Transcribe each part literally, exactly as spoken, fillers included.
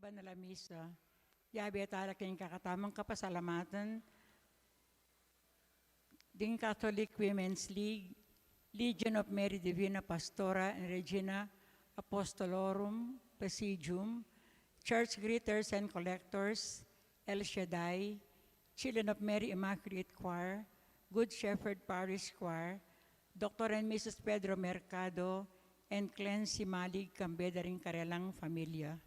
Banal a Misa. Yabe tala king kekatamung kapasalamatan ding Catholic Women's League, Legion of Mary Divina Pastora and Regina Apostolorum Presidium, Church Greeters and Collectors, El Shaddai, Children of Mary Immaculate Choir, Good Shepherd Parish Choir, Doctor and Missus Pedro Mercado, and Clancy Malig, kambe da ring karelang familia.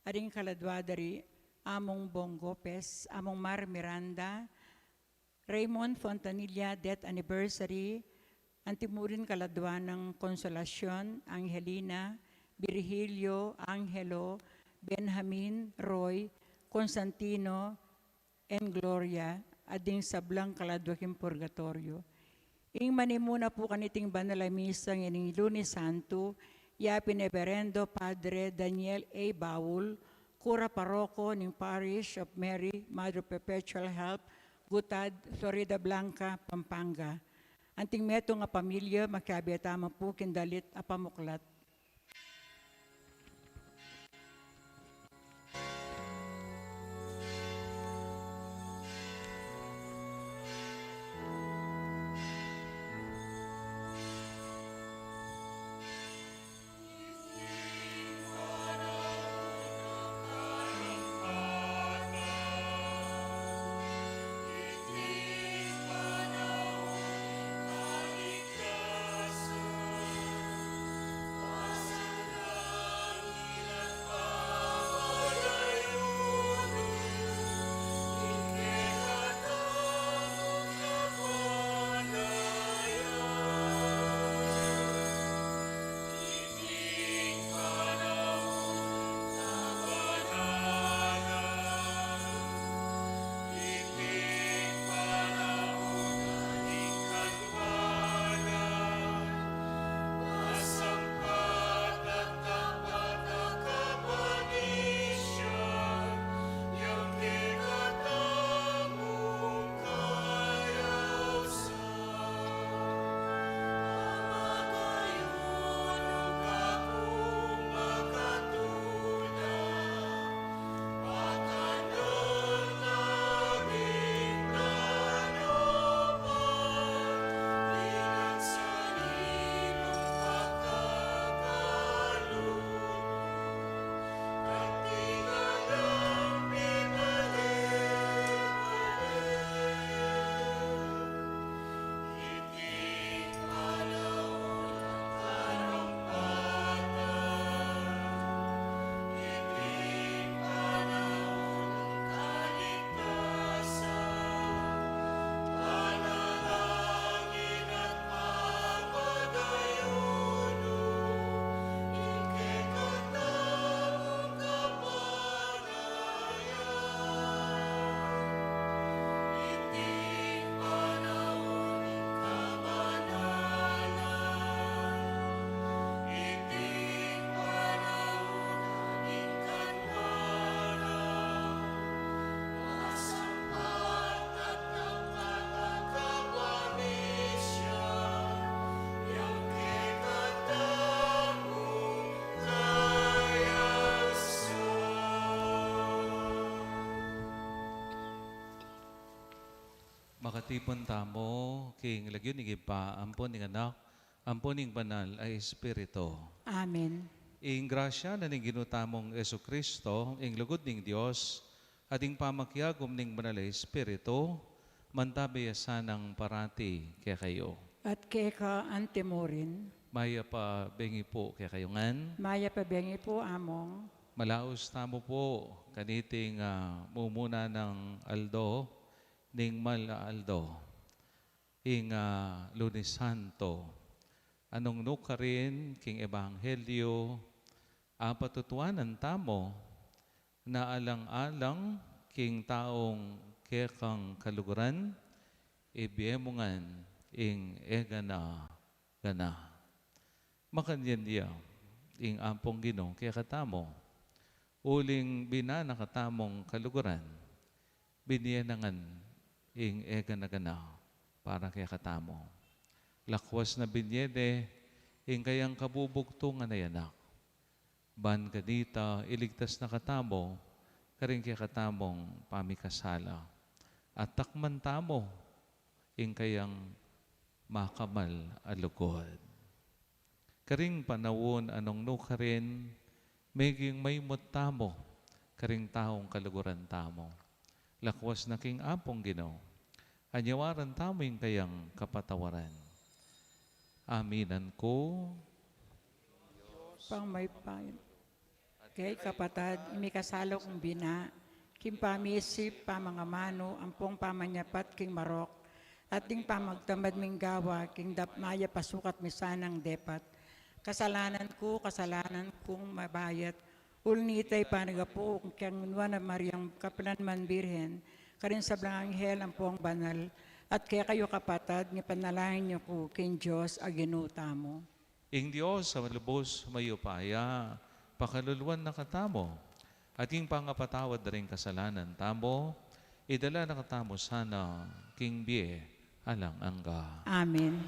Aring kaladua da ri Among Bong Gopez, Among Mar Miranda, Raymond Fontanilla, death anniversary, anti mu rin kaladua nang Consolacion, Angelina, Virgilio, Angelo, Benjamin, Roy, Constantino, and Gloria, at ding sablang kaladua king purgatoryo. Ing manimuna pu kaniting banal a misa ngening Lunes Santo, ya pin Reverendo Padre Daniel A. Baul, Kura Paroko ning Parish of Mary, Mother of Perpetual Help, Gutad, Floridablanca, Pampanga. Anting metung a pamilya, makiabe tamu pu king dalit a pamuklat. Makatipun tamu king lagyu ning Ibpa, ampon ning Anak, ampon ning Banal a Espiritu. Amen. Ing grasya na ning Ginu tamung Jesucristo, ing lugud ning Dios, at ing pamakiagum ning Banal a Espiritu, mantabi ya sanang parati kekayu. At keka anti mu rin. Mayap a bengi pu kekayu ngan. Mayap a bengi pu, Among. Malaus tamu pu kaniting, ah, mumuna nang aldo, ning mal a aldo, ing, ah, Lunes Santo. Anung nukarin king Ebanghelyo, apatutuanan tamu, na alang-alang king taung kekang kaluguran, ibie mu ngan ing egana-gana. Makanyan ya ing Ampong Ginu kekatamu, uling binan na katamung kaluguran, binie na ngan ing egana-gana para kekatamu. Lakwas na binie ne ing kayang kabubugtungan a Anak. Ban kanita, iligtas na katamu karing kekatamung pamikasala. At takman tamu ing kayang makamal a lugud. Karing panaun a nung nukarin, meging maimut tamu karing taung kaluguran tamu. Lakwas na king Apung Ginu, anyawaran tamu ing kayang kapatawaran. Aminan ku. Pangmaypayan. Kay kapatad, ing mikasala kung bina, king pamisip, pamangamanu, ampong pamanyapat king marok, at ding pamagtamad ming gawa, king dap-, mayap a sukat mi sanang depat. Kasalanan ku, kasalanan kung mabayat, uli nita ing panyawad ku kang Nuan a Mariang kapilan man Birhen, karing sablang anghel ampong banal, at kekayu kapatad, ipanalangin yu ku king Dios a Ginu tamu. Ing Dios a lubus mayupaya, pakaluluan na katamu, at ing pangapatawad da ring kasalanan tamu, idala na katamu sana king bie alang angga. Amen.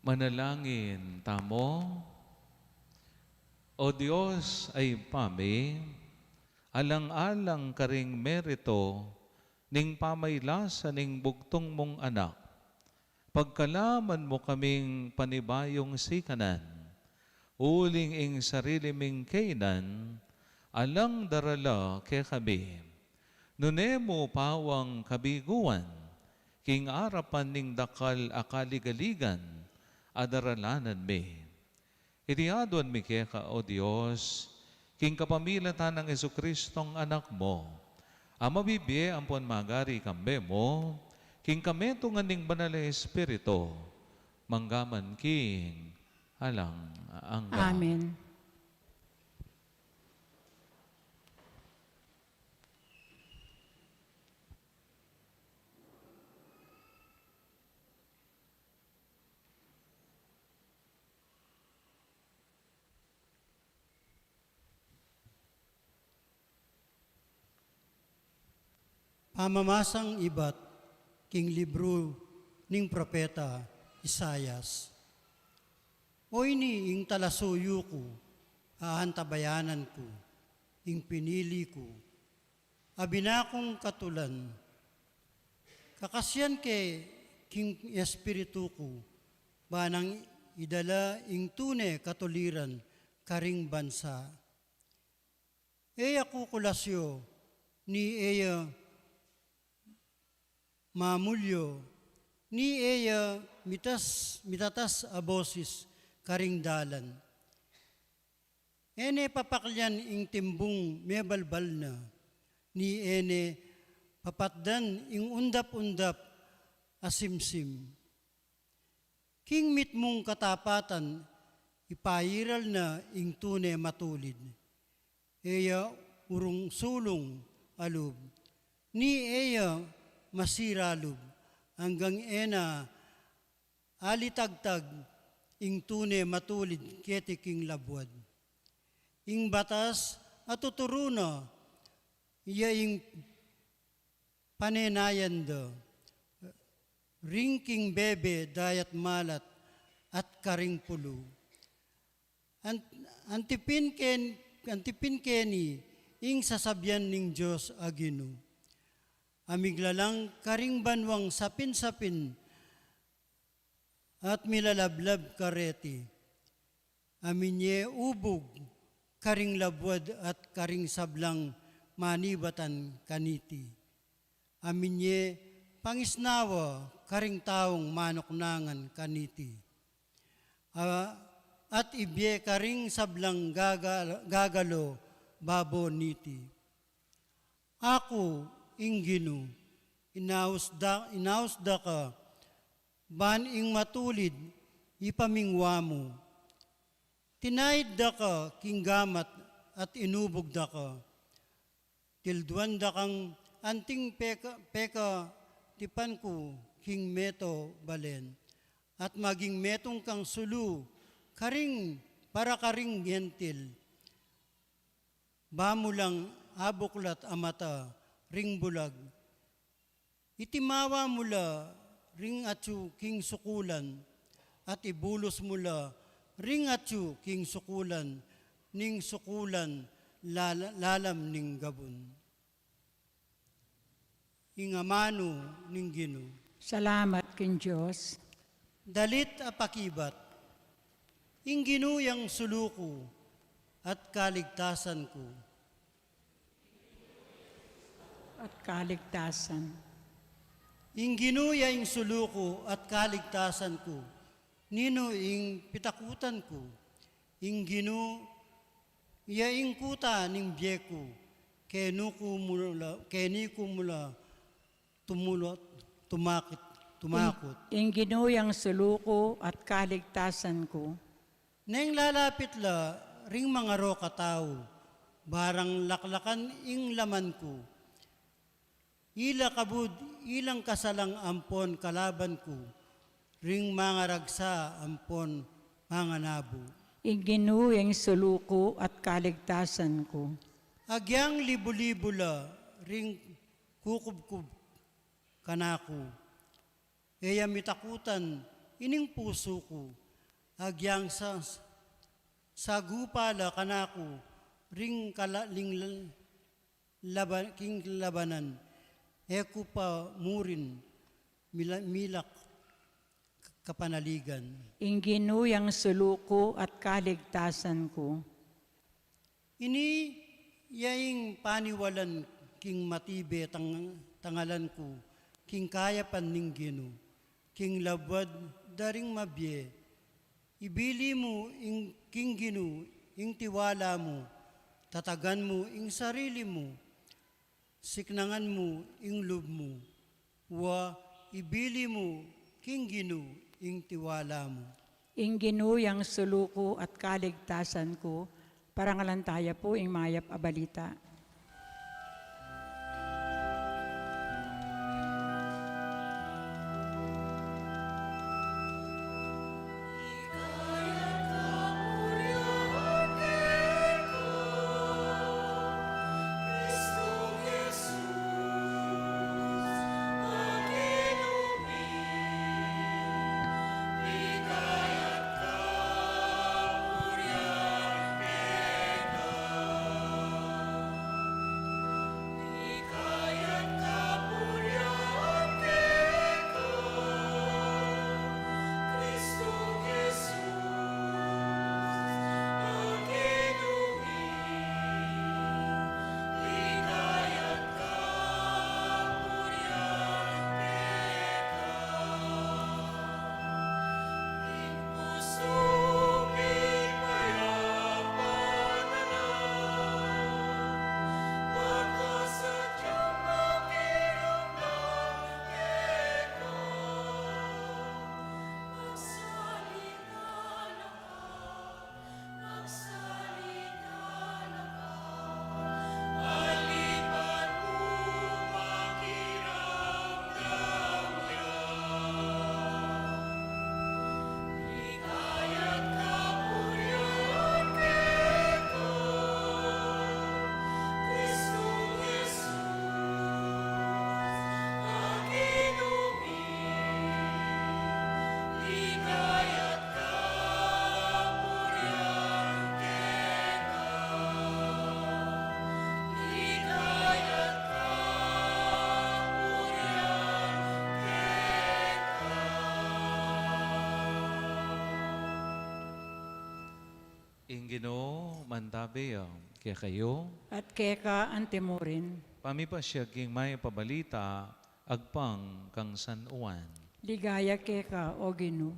Manalangin tamu. O Dios a Ibpa mi, alang-alang karing meritu ning pamaglasa ning bugtung mung Anak, pagkalaman mu kaming panibayung sikanan, uling ing sarili ming kainan, alang darala kekami. Nune mu pawang kabiguan, king arapan ning dakal a kaligaligan, a daralanan mi. Iti aduan mi keka, O Dios, king kapamilatan nang Jesucristong Anak mu, a mabibie ampon magari kambe mu, king kametungan ning Banal a Espiritu, mangga man king alang angga. Amen. Pamamasang ibat king libru ning propeta Isaias. O ini ing talasuyu ku, aantabayanan ku, ing pinili ku, a bina kung katulan. Kakasian ke king Espiritu ku, ba nang idala ing tune katuliran karing bansa. E ya kukulasyu, ni e ya mamulyu, ni e ya mitas, mitatas a bosis karing dalan. E ne papaklian ing timbung mebalbal na, ni e ne papatdan ing undap-undap a simsim. King mitmung katapatan, ipairal na ing tune matulid. E ya urung sulung a lub, ni e ya masira lub, anggang e na alitagtag ing tune matulid keti king labuad. Ing batas a tuturu na, iya ing panenayan da, ring king bebe dayat malat at karing pulu. An-, antipin ken-, antipin keni ing sasabian ning Dios a Ginu. a miglalang karing banuang sapin-sapin at milalablab kareti, a minie ubug karing labuad at karing sablang manibatan kaniti, a minie pangisnawa karing taung manuknangan kaniti, a, at ibie karing sablang gaga-, gagalo babo niti. Aku ing Ginu, inaus da, inaus da ka, ban ing matulid ipamingwa mu. Tinaid da ka king gamat at inubug da ka. Tilduan da kang anting peka, peka tipan ku king meto balen, at maging metung kang sulu karing para karing gentil. Ba mu lang abuklat a mata ring bulag. Itimawa mu la ring atyu king sukulan, at ibulus mu la ring atyu king sukulan, ning sukulan lala-, lalam ning gabun. Ing amanu ning Ginu. Salamat king Dios. Dalit a pakibat. Ing Ginu yang sulu ku at kaligtasan ku. At kaligtasan. Ing Ginu ya ing sulu ku at kaligtasan ku. Ninu ing pitakutan ku? Ing Ginu ya ing kuta ning bie ku. Keni ku mu la, keni ku mu la tumulot, tumakit, tumakut. Ing, ing Ginu yang sulu ku at kaligtasan ku. Neng lalapit la ring mangarok a tau, barang laklakan ing laman ku. Ila kabud, ilang kasalang ampon kalaban ku, ring mangaragsa ampon manganabu. Ing Ginu yang sulu ku at kaligtasan ku. Agyang libu-libu la ring kukubkub kanaku, e ya mitakutan ining pusu ku. Agyang sa-, sagupa la kanaku ring kala-, ling-, laba-, king labanan, e ku pa murin mila-, milak kapanaligan. Ing Ginu yang sulu ku at kaligtasan ku. Ini ya ing paniwalan king matibe tang-, tangalan ku, king kayapan ning Ginu, king labuad da ring mabie. Ibili mu ing king Ginu ing tiwala mu, tatagan mu ing sarili mu, siknangan mu ing lub mu, wa ibili mu king Ginu ing tiwala mu. Ing Ginu yang sulu ku at kaligtasan ku. Parangalan taya pu ing mayap a balita. Ing Ginu mantabi ya kekayu. At keka antimurin. Pamipasiag king mayap a balita agpang kang San Juan. Ligaya keka, O Ginu.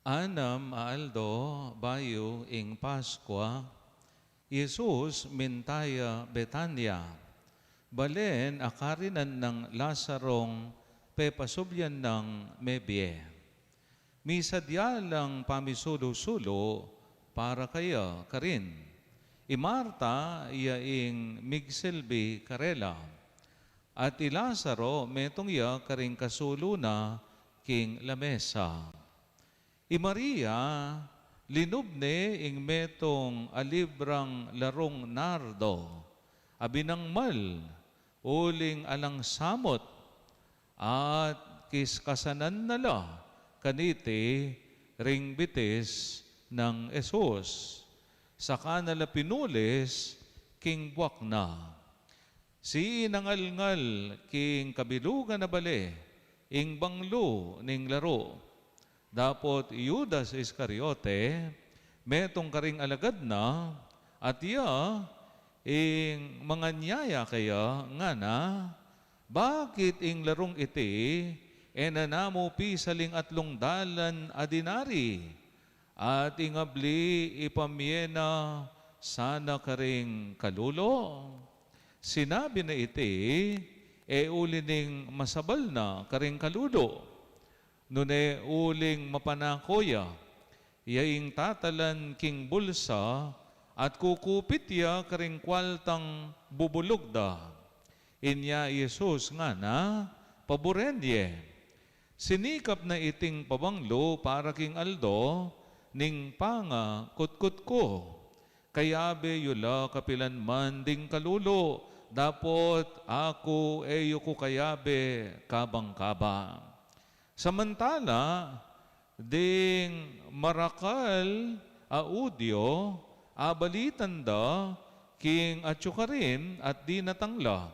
Anam a aldo bayu ing Paskua, i Jesus minta ya Betania, balen a karinan nang Lazarong pepasublian nang mebie. Misadya lang pamisulu-sulu para kaya karin. I Marta ya ing migsilbi karela, at i Lazaro metung ya karing kasulu na king lamesa. I Maria, linub ne ing metung a librang larung nardo, a binangmal uling alang samut, at kiskasanan na la kaniti ring bitis nang Jesus, saka na la pinulis king buak na. Sinangalngal king kabilugan a bale ing banglu ning laru. Dapot i Judas Iscariote, metung karing alagad na, at ya ing manganyaya kaya, ngana, "Bakit ing larung iti e na namu pisaling atlung dalan a denari, at ing abli ipamie na sana karing kalulu?" Sinabi na iti e uli ning masabal na karing kalulu, nune uling mapanako ya, ya ing tatalan king bulsa at kukupit ya karing kualtang bubulug da. Inya i Jesus ngana, paburen ye. Sinikap na iting pabanglu para king aldo ning pangakutkut ku. Kayabe yu la kapilan man ding kalulu, dapot aku e yu ku kayabe kabang-kabang. Samantala, ding marakal a Judio, abalitan da king atyu karin at dinatang la.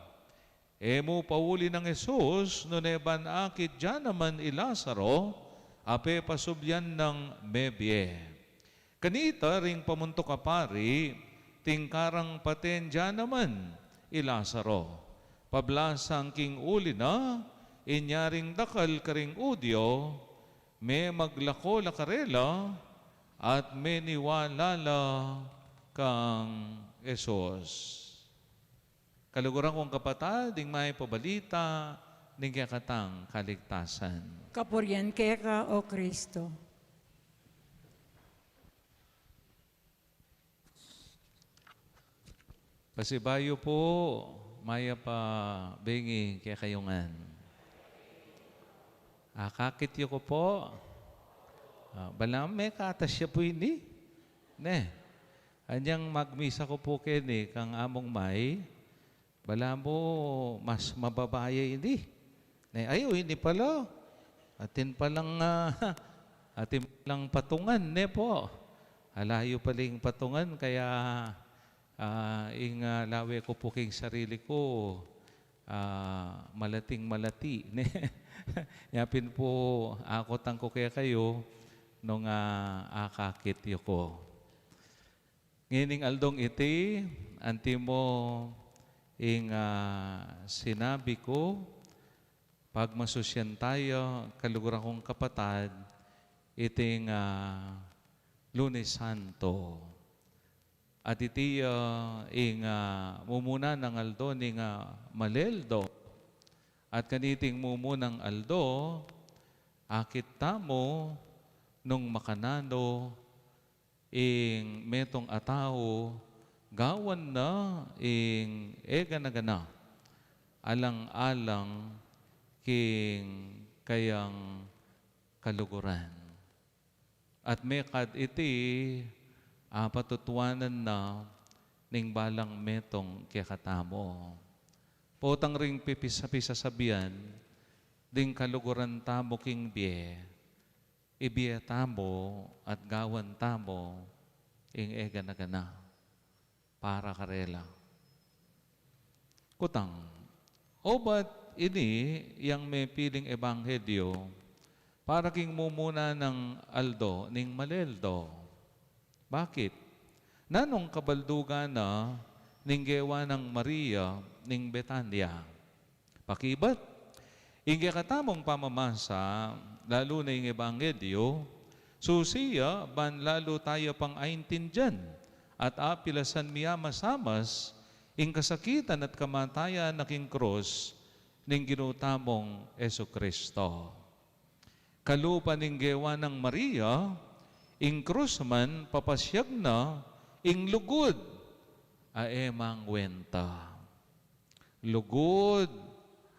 E mu pauli nang Jesus, nune ban akit ya naman i Lazaro, a pepasublian nang mebie. Kanita ring pamuntuk a pari, tingkarang paten ya naman i Lazaro. Pablasang king uli na, inya ring dakal karing Judio, memaglako la karela, at meniwala la kang Jesus. Kaluguran kung kapatad, ing mayap a balita ning kekatang kaligtasan. Kapurian keka, O Kristo. Pasibayu pu, mayap a bengi kekayu ngan. Akakit yu ku pu. Ah, balamu mekatas ya pu ini. Ne. Anyang magmisa ku pu keni kang Among May, balamu mas mababa ya ini. Ne, ay, o, ini pala. Atin palang, ah, atin palang patungan, ne pu. Alayu pala ing patungan, kaya, ah, ing, ah, lawe ku pu king sarili ku, ah, malating malati, ne. Nya pin pu, akutan ku kekayu, nung, ah, akakit yu ku. Ngening aldong iti, antimo ing, ah, sinabi ku, pagmasusyan taya, kaluguran kung kapatad, iting, ah, Lunes Santo. At iti, ah, ing, ah, mumuna nang aldo ning, ah, Maleldo. At kaniting mumunang aldo, akit tamu nung makananu ing metung a tau, gawan na ing e gana-gana, alang-alang king kayang kaluguran. At mekad iti, apatutuanan na ning balang metung kekatamu. Potang ring pipisa-, pisasabian, ding kaluguran tamu king bie, ibie tamu at gawan tamu ing e gana-gana para karela. Kutang, obat ini yang mepiling ebanghelyo para king mumuna nang aldo ning maleldo. Bakit? Nanung kabaldugan na ning gewa nang Maria ning Betania? Pakibat, ing kekatamung pamamasa, lalu na ing ebanghelyo, susi ya ban lalu taya pang aintindian at apilasan miyamasamas ing kasakitan at kamatayan na king krus ning Ginu tamung Jesucristo. Kalupa ning gewa nang Maria, ing krus man papasiag na ing lugud a e mangwenta. Lugud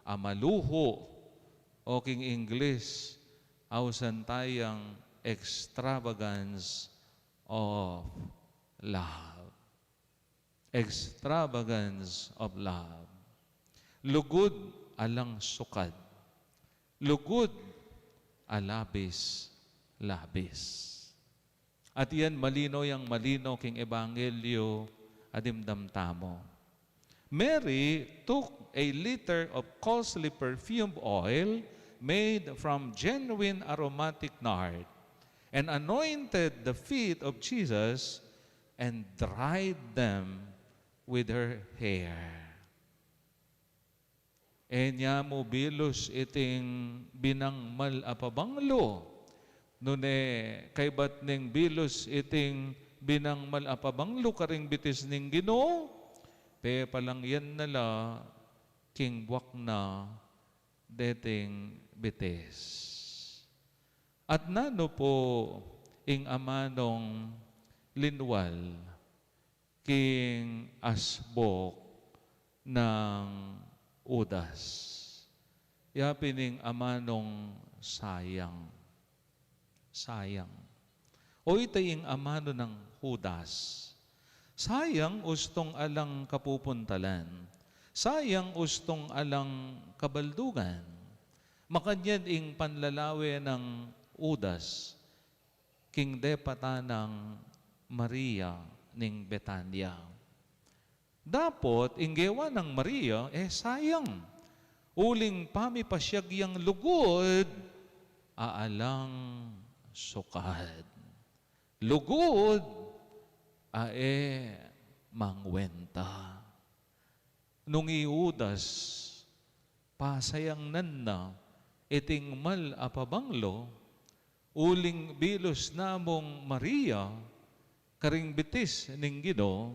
a maluhu, o king Ingles, ausan tayang extravagance of love. Extravagance of love. Lugud a alang sukad. Lugud a labis-labis. At iyan malino yang malino king ebanghelyo a dimdam tamu. Mary took a liter of costly perfumed oil made from genuine aromatic nard and anointed the feet of Jesus and dried them with her hair. E nya mu bilus iting binangmal a pabanglu. Nune kaybat ning bilus iting binangmal a pabanglu karing bitis ning Ginu, pepalangyan na la king buak na deting bitis. At nanu pu ing amanung linwal king asbuk nang Judas? Ya pin ing amanung sayang. Sayang. O ita ing amanu nang Judas. Sayang ustung alang kapupuntalan. Sayang ustung alang kabaldugan. Makanyan ing panlalawe nang Judas king depatan nang Maria ning Betania. Dapot ing gewa nang Maria, e sayang. Uling pamipasiag yang lugud a alang sukad. Lugud a e mangwenta. Nung i Judas, pasayangnan na iting mal a pabanglu, uling bilus na mung Maria karing bitis ning Ginu,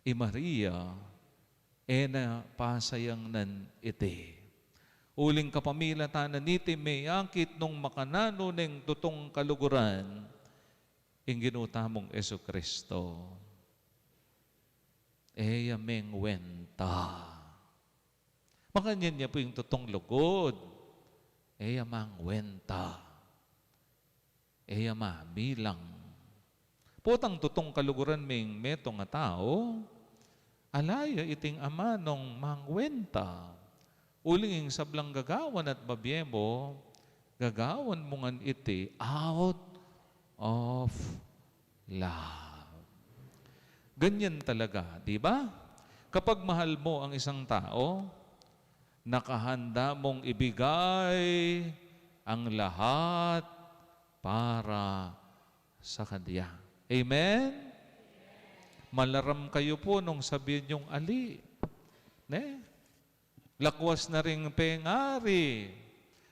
i Maria, e na pasayangnan iti. Uling kapamilatan na niti meyakit nung makananu neng tutung kaluguran, ing Ginu tamung Jesucristo. E ya mengwenta. Makanyan ya pu ing tutung lugud. E ya mangwenta. E ya mamilang. Potang tutung kaluguran ming metung a tau, ala ya iting amanung mangwenta. Uling ing sablang gagawan at babie mu, gagawan mu ngan iti out of love. Ganyan talaga, di ba? Kapag mahal mo ang isang tao, nakahanda mong ibigay ang lahat para sa kanya. Amen? Malaram kayo po nung sabihin yung ali. Ne? Lakwas na ring pengari,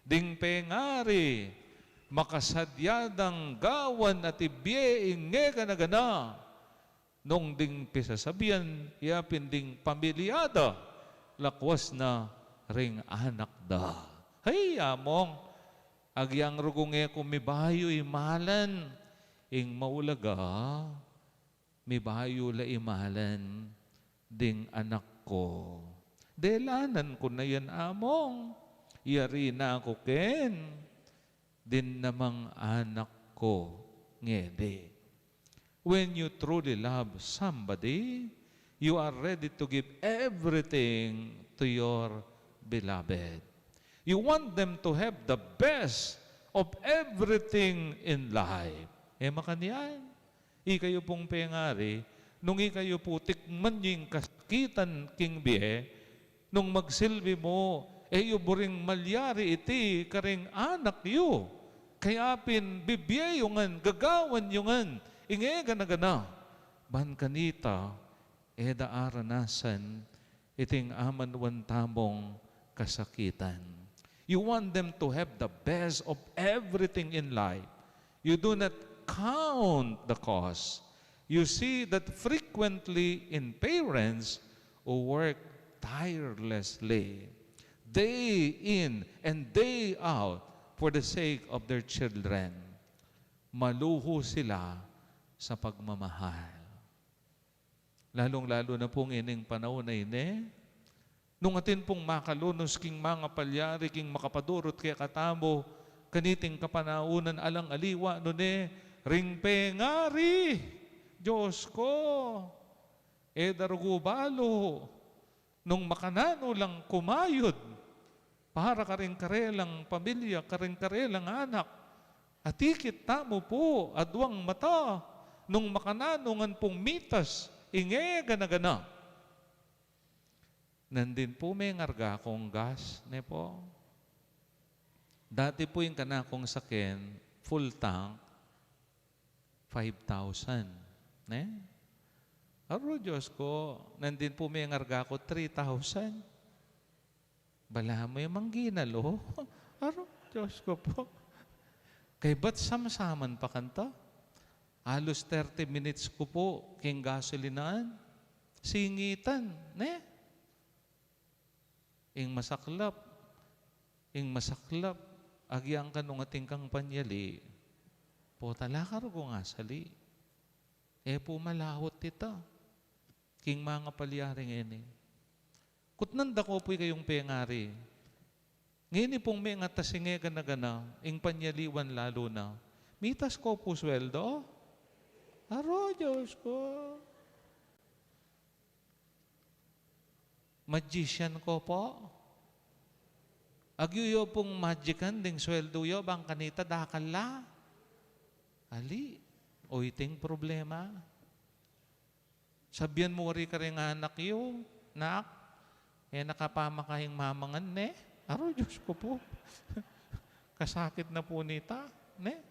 ding pengari, makasadya dang gawan at ibie ing e gana-gana, nung ding pisasabian, ya pin ding pamilya da, lakwas na ring anak da. Hay, among, agyang rugung e ku mibayu imalan, ing maulaga, mibayu la imalan ding anak ku. Delanan ku na yan, among. Yari na ku ken din namang anak ku ngeni. When you truly love somebody, you are ready to give everything to your beloved. You want them to have the best of everything in life. E makanyan, ikayu pung pengari, nung ikayu pu tikman yu ing kasakitan king bie, nung magsilbi mu, e yu buring malyari iti karing anak yu. Kaya pin bibie yu ngan, gagawan yu ngan ing e gana-gana. Ban kanita, e da aranasan iting amanuan tamung kasakitan. You want them to have the best of everything in life. You do not count the cost. You see that frequently in parents who work tirelessly, day in and day out, for the sake of their children. Maluho sila sa pagmamahal. Lalung-lalu na pu ngening panaun a ini, nung atin pung makalunus king mangapalyari king makapadurut kekatamu kaniting kapanaunan, alang aliwa nune ring pengari. Diyos ko, e da rugu balu nung makananu lang kumayud para karing karelang pamilya, karing karelang anak. Atikit tamu pu, aduang mata, nung makananu ngan pung mitas ing e gana-gana. Nandin pu mengarga kung gas, ne pu? Dati pu ing kanakung saken, full tank, five thousand, ne? Aru, Diyos ko, nandin pu mengarga ku, three thousand. Balamu e mangginalo. Aru, Diyos ko pu. Kaybat samsaman pa kanita. Alus thirty minutes ku pu king gasolinaan. Singitan, ne? Ing masaklap, ing masaklap, agyang kanung atin kang panyali, potala ka rugu ngasali. E pu malawut ita king mangapalyari ngeni. Kutnan da ku pu ikayung pengari. Ngeni pung mengatas ing e gana-gana, ing panyaliwan lalu na. Mitas ku pu sweldo? Aru, Diyos ko. Magician ko pu? Agyu yu pung magican ding sweldo yu, bang kanita dakal la? Ali, o iting problema. Sabian mu wari karing anak yu, "Nak, e na ka pa makaing mamangan, ne?" Aru, Diyos ko pu. Kasakit na pu nita, ne?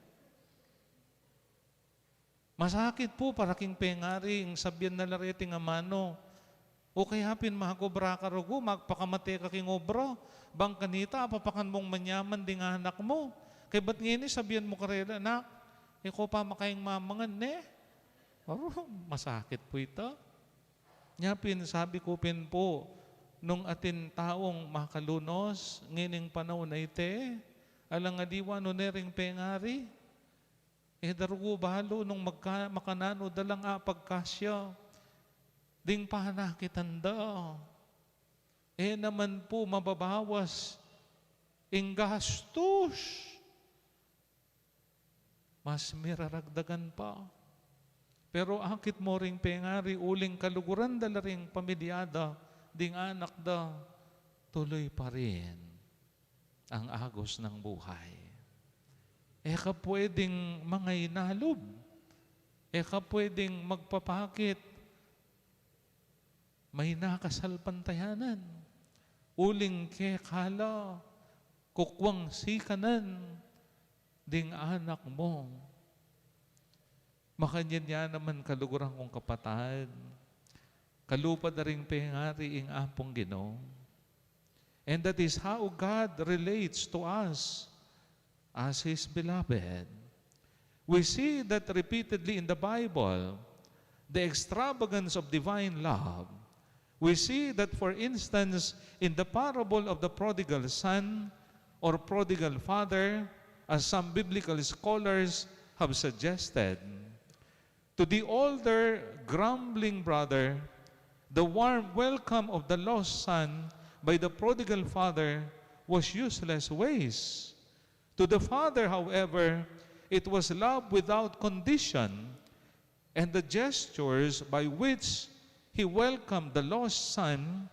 Masakit pu para king pengari, ing sabian na la reting amanu, "O kaya pin magobra ka rugu, magpakamate ka king obra, bang kanita apapakan mung manyaman ding anak mu. Kaybat ngeni sabian mu karela, 'Nak, e ko pa makaing mamangan, ne?'" Aru, masakit pu ita. Nya pin, sabi ku pin pu, nung atin taung makalunus ngening panaun a iti, alang aliwa nune ring pengari. E da rugu balu nung magka-, makananu da lang apagkasya ding panakitan da. E naman pu mababawas ing gastus. Mas miraragdagan pa. Pero akit mu ring pengari, uling kaluguran da la ring pamilya da, ding anak da, tuloy pa rin ang agos ng buhay. E ka pwedeng mangainalub. E ka pwedeng magpapakit. May nakasalpantayanan. Uling kekala, kukwang sikanan ding anak mu. Makanyan ya naman, kaluguran kung kapatad, kalupa da ring pengari ing Apung Ginu. And that is how God relates to us as His beloved. We see that repeatedly in the Bible, the extravagance of divine love. We see that, for instance, in the parable of the prodigal son or prodigal father, as some biblical scholars have suggested, to the older, grumbling brother, the warm welcome of the lost son by the prodigal father was useless waste. To the father, however, it was love without condition, and the gestures by which he welcomed the lost son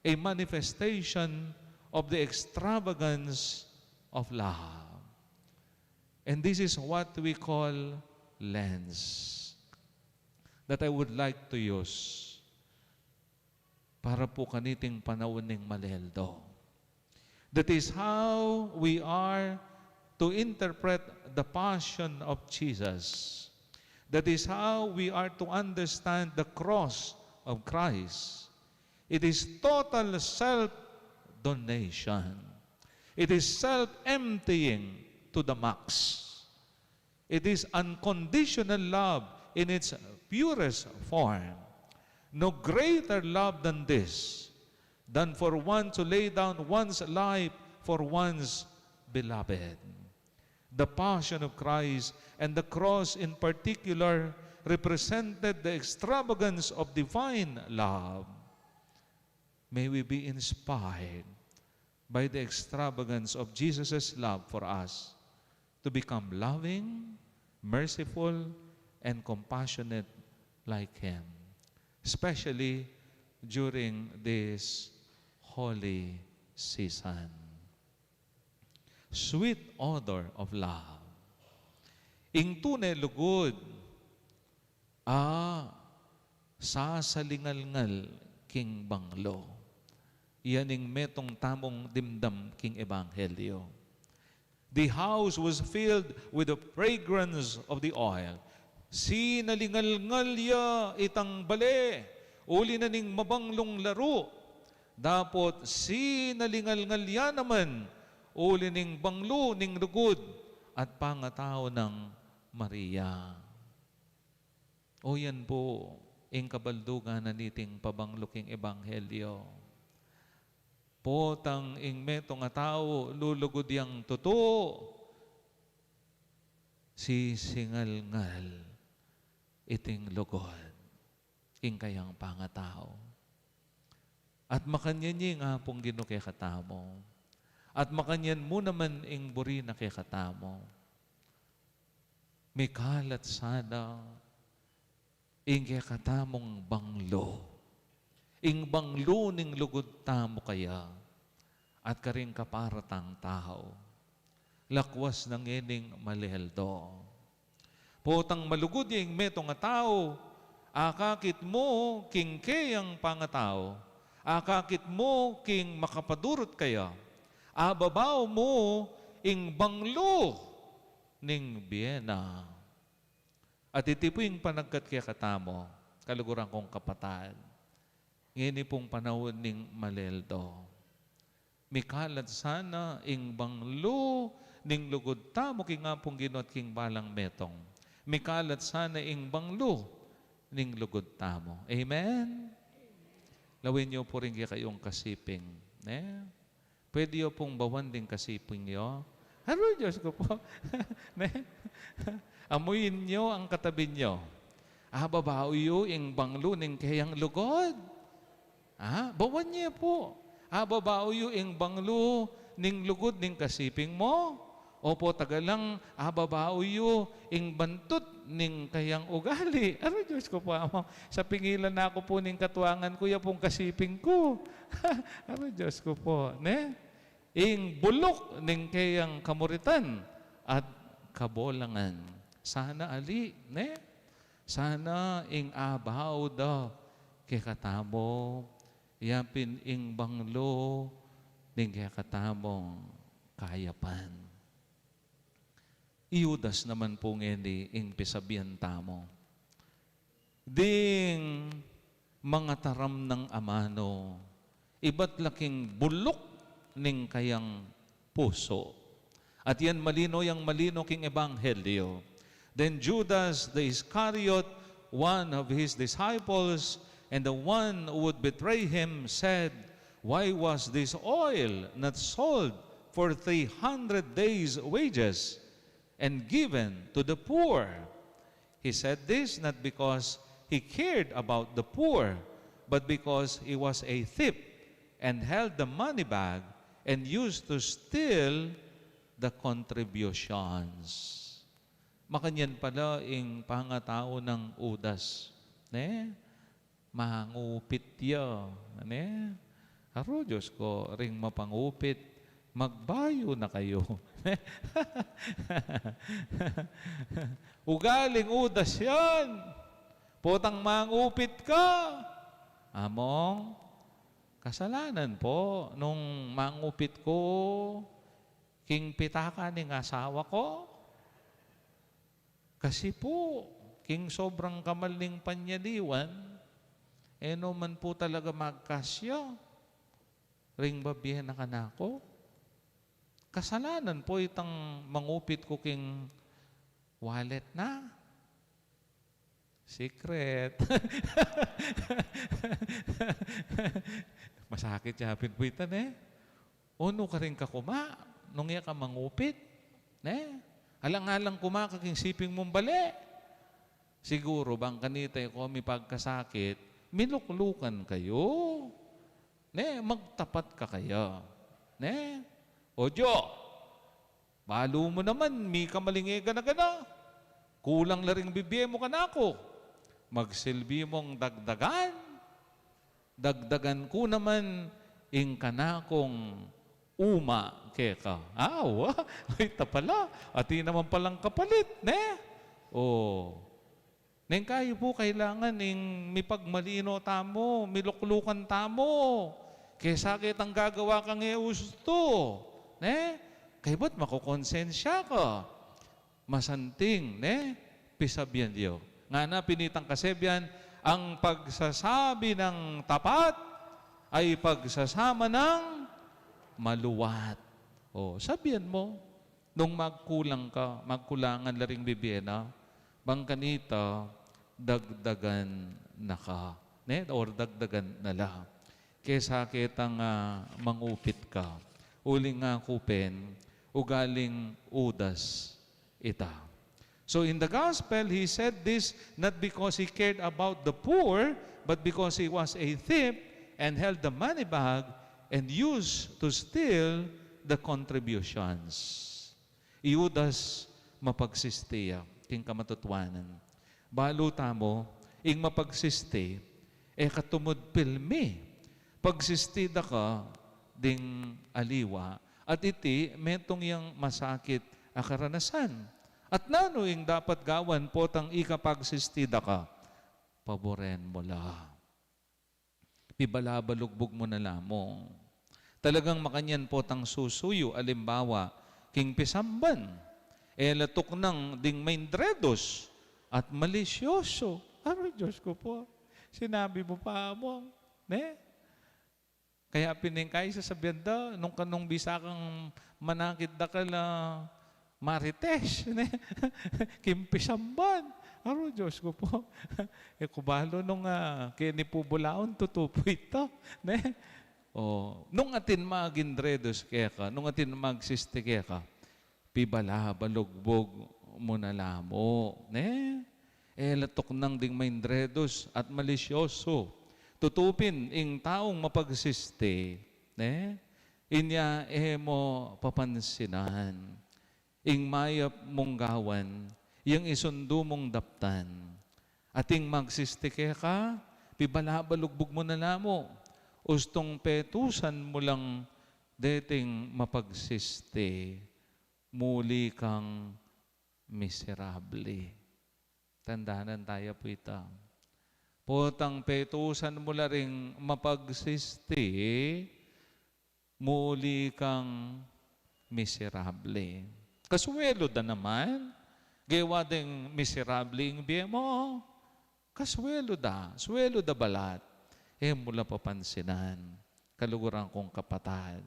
a manifestation of the extravagance of love. And this is what we call lens that I would like to use para pu kaniting panaun ning Maleldo. That is how we are to interpret the passion of Jesus. That is how we are to understand the cross of Christ. It is total self-donation. It is self-emptying to the max. It is unconditional love in its purest form. No greater love than this, than for one to lay down one's life for one's beloved. The Passion of Christ and the cross in particular represented the extravagance of divine love. May we be inspired by the extravagance of Jesus' love for us to become loving, merciful, and compassionate like Him, especially during this holy season. Sweet odor of love. Ing tune lugud a sasalingalngal king banglo. Yan ing metung tamung dimdam king ebanghelyo. The house was filled with the fragrance of the oil. Sinalingalngal ya itang bale, uli na ning mabanglung laru. Dapot sinalingalngal ya naman, uli ning banglo ning lugud at pangatau nang Maria. O yan pu, ing kabaldugan na niting pabanglo king ebanghelyo. Potang ing metung a tau lulugud yang tutu, sisingalngal iting lugud king kayang pangatau. At makanyan ye ing Apung Ginu kekatamu. At makanyan mu naman ing buri na kekatamu. Mikalat sana ing kekatamung banglo. Ing banglo ning lugud tamu kaya at karing kapara tang tau. Lakwas na ngening Maleldo. Potang malugud ya ing metung a tau, akakit mu king keyang pangatau, akakit mu king makapadurut kaya, ababau mu ing banglo ning bie na. At iti pu ing panagkat kekatamu, kaluguran kung kapatad. Ngeni pung panaun ning Maleldo. Mikalat sana ing banglo ning lugud tamu king Apung Ginu at king balang metung. Mikalat sana ing banglo ning lugud tamu. Amen? Lawen yu pu ring kekayung kasiping. Ne? Pwede yu pung bawan ding kasiping yu. Aru, Diyos ku pu. Ne? Amuyin yu ang katabi yu. Ababau yu ing banglo ning keyang lugud. Ah, bawan ye pu. Ababau yu ing banglo ning lugud ning kasiping mu. Opo, taga lang, ababau yu ing bantut ning kayang ugali. Aru, Diyos ku pu, Amang. Sapingilan na ku pu ning katuangan ku, ya pung kasiping ku. Aru, Diyos ku pu, ne? Ing buluk ning keyang kamuritan at kabolangan. Sana ali, ne? Sana ing abau da kekatamu, yapin ing banglo ning kekatamung kayapan. I Judas naman pu ngeni ing pisabian tamu. Ding mangataram nang amanu, ibat la king buluk ning kayang pusu. At yan malino yang malino king ebanghelyo. Then Judas the Iscariot, one of his disciples, and the one who would betray him, said, "Why was this oil not sold for three hundred days' wages and given to the poor?" He said this not because he cared about the poor, but because he was a thief and held the money bag and used to steal the contributions. Makanyan pala ing pangatau nang Judas, ne? Mangupit ya, ne? Aru, Diyos ku, ring mapangupit, Magbayu na kayu. Ugaling Judas yan. Potang mangupit ka. Among, kasalanan po nung mangupit ku king pitaka ning asawa ku. Kasi po, king sobrang kamal ning panyaliwan, e no man po talaga magkasya ring babie na kanaku. Kasalanan po itang mangupit ku king wallet na. Secret. Masakit ya pin po ita, ne? O nu karin ka kuma, nung iya ka mangupit, ne? Alang-alang kuma ka king siping mung bale. Siguru bang kanita e ko mipagkasakit, miluklukan kayu. Ne, magtapat ka kaya. Ne? O Diyo, balu mu naman, mikamaling e gana-gana. Kulang la ring bibie mu kanaku. Magsilbi mung dagdagan. Dagdagan ku naman ing kanakung uma keka. Awa, ay, ta pala. Atin naman palang kapalit, ne? O. Neng kayu po kailangan ing mipagmalino tamu, miluklukan tamu. Kesa ketang gagawa kang e ustu, ne? Kaybat makukonsensya ka. Masanting, ne? Pisabian yu. Ngana pin itang kasebian, ang pagsasabi ng tapat ay pagsasama ng maluwat. O, sabian mu, nung magkulang ka, magkulangan la ring bibie na, bang kanita, dagdagan na ka, ne? Or dagdagan na la. Kesa ketang, ah, mangupit ka. Uling aku pin, ugaling Judas ita. So in the gospel, he said this not because he cared about the poor, but because he was a thief and held the money bag and used to steal the contributions. I Judas mapagsisti ya king kamatutuanan. Balu tamu, ing mapagsisti, e ka tumud pilmi. Pagsisti da ka ding aliwa, at iti metung yang masakit a karanasan. At nanu ing dapat gawan potang ikapagsisti da ka? Paboren mu la. Pibalabalugbug mu na la mu. Talagang makanyan potang susuyu, alimbawa, king pisamban. E la tuknang ding maindredus at malisyoso. Aru, Diyos ku po. Sinabi mu pa, Among, ne? Kaya pin ing kayi sasabian da, nung kanung bisa kang manakit dakal a marites, ne? King pisamban. Aru, Diyos ku po. E ku balu nung, ah, keni pu bulaun, tutu pu ita, ne? O, nung atin magindredus keka, nung atin magsisti keka, pibalabalugbug mu na la mu, ne? E la tuknang ding maindredus at malisyoso. Tutu pin ing taung mapagsisti, ne? Inya e mu papansinan ing mayap mung gawan, yang isundu mung daptan. Ating magsisti keka, pibalabalugbug mu na la mu. Ustung petusan mu lang deting mapagsisti, muli kang miserable. Tandanan taya pu ita. Potang petusan mu la ring mapagsisti, muli kang miserable. Kasuelu da naman, gewa deng miserable ing bie mu. Kasuelu da, suelu da balat. E mu la papansinan, kaluguran kung kapatad.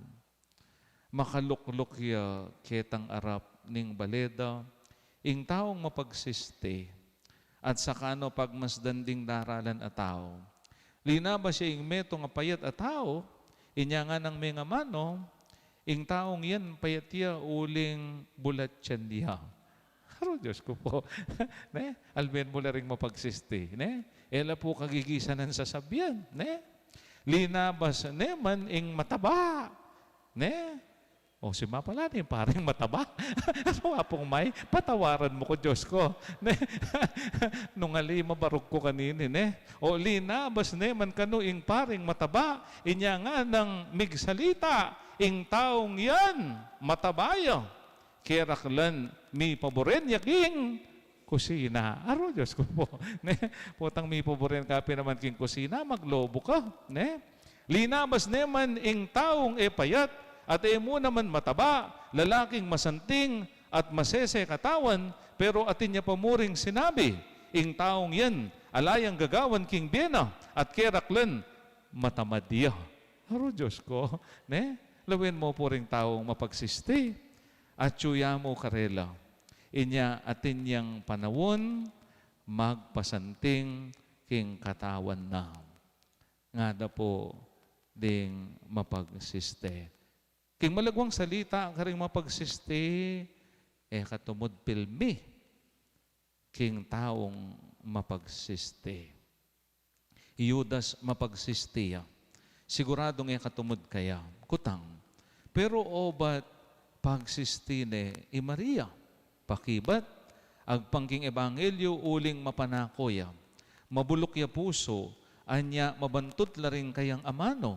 Makalukluk ya ketang arap ning bale da ing taung mapagsisti, at saka no pagmasdan ding daralan a tau. Linabas ya ing metung a payat a tau, inya nganang mengamanu, ing taung yan payat ya uling bulat tiyan ya. Aru, Diyos ku po. Ne? Almen mu la ring mapagsisti, ne? E la pu kagigisanan sasabian, ne? Linabas ne man ing mataba, ne? O, sima pala ning paring mataba. Ano nga pung may, patawaran mu ku, Diyos ku. Ne? Nung ali, mabarug ku kanini, ne? O, linabas ne man kanu ing paring mataba, inya nganang migsalita, ing taung yan, mataba ya. Keraklan, mipaburen ya king kusina. Aru, Dios ku pu, ne? Potang mipaburen ka pin naman king kusina, maglobo ka, ne? Linabas ne man ing taung e payat, at e mu naman mataba, lalaking masanting at masese katawan, pero atin ya pa mu ring sinabi, ing taung yan, ala yang gagawan king bie na, at keraklan, matamad ya. Aru, Dios ku, ne? Lawen mu pu ring taung mapagsisti. Atyu ya mu karela. Inya atin yang panaun, magpasanting king katawan na. Ngana pu ding mapagsiste. King malagwang salita, karing mapagsiste, e ka tumud pilmi king taung mapagsiste. I Judas mapagsiste ya. Siguradung e ka tumud kaya. Kutang. Pero obat pagsiste ne i Maria. Pakibat, agpang king ebanghelyo uling mapanako ya. Mabuluk ya pusu, anya mabantut la ring kayang amanu.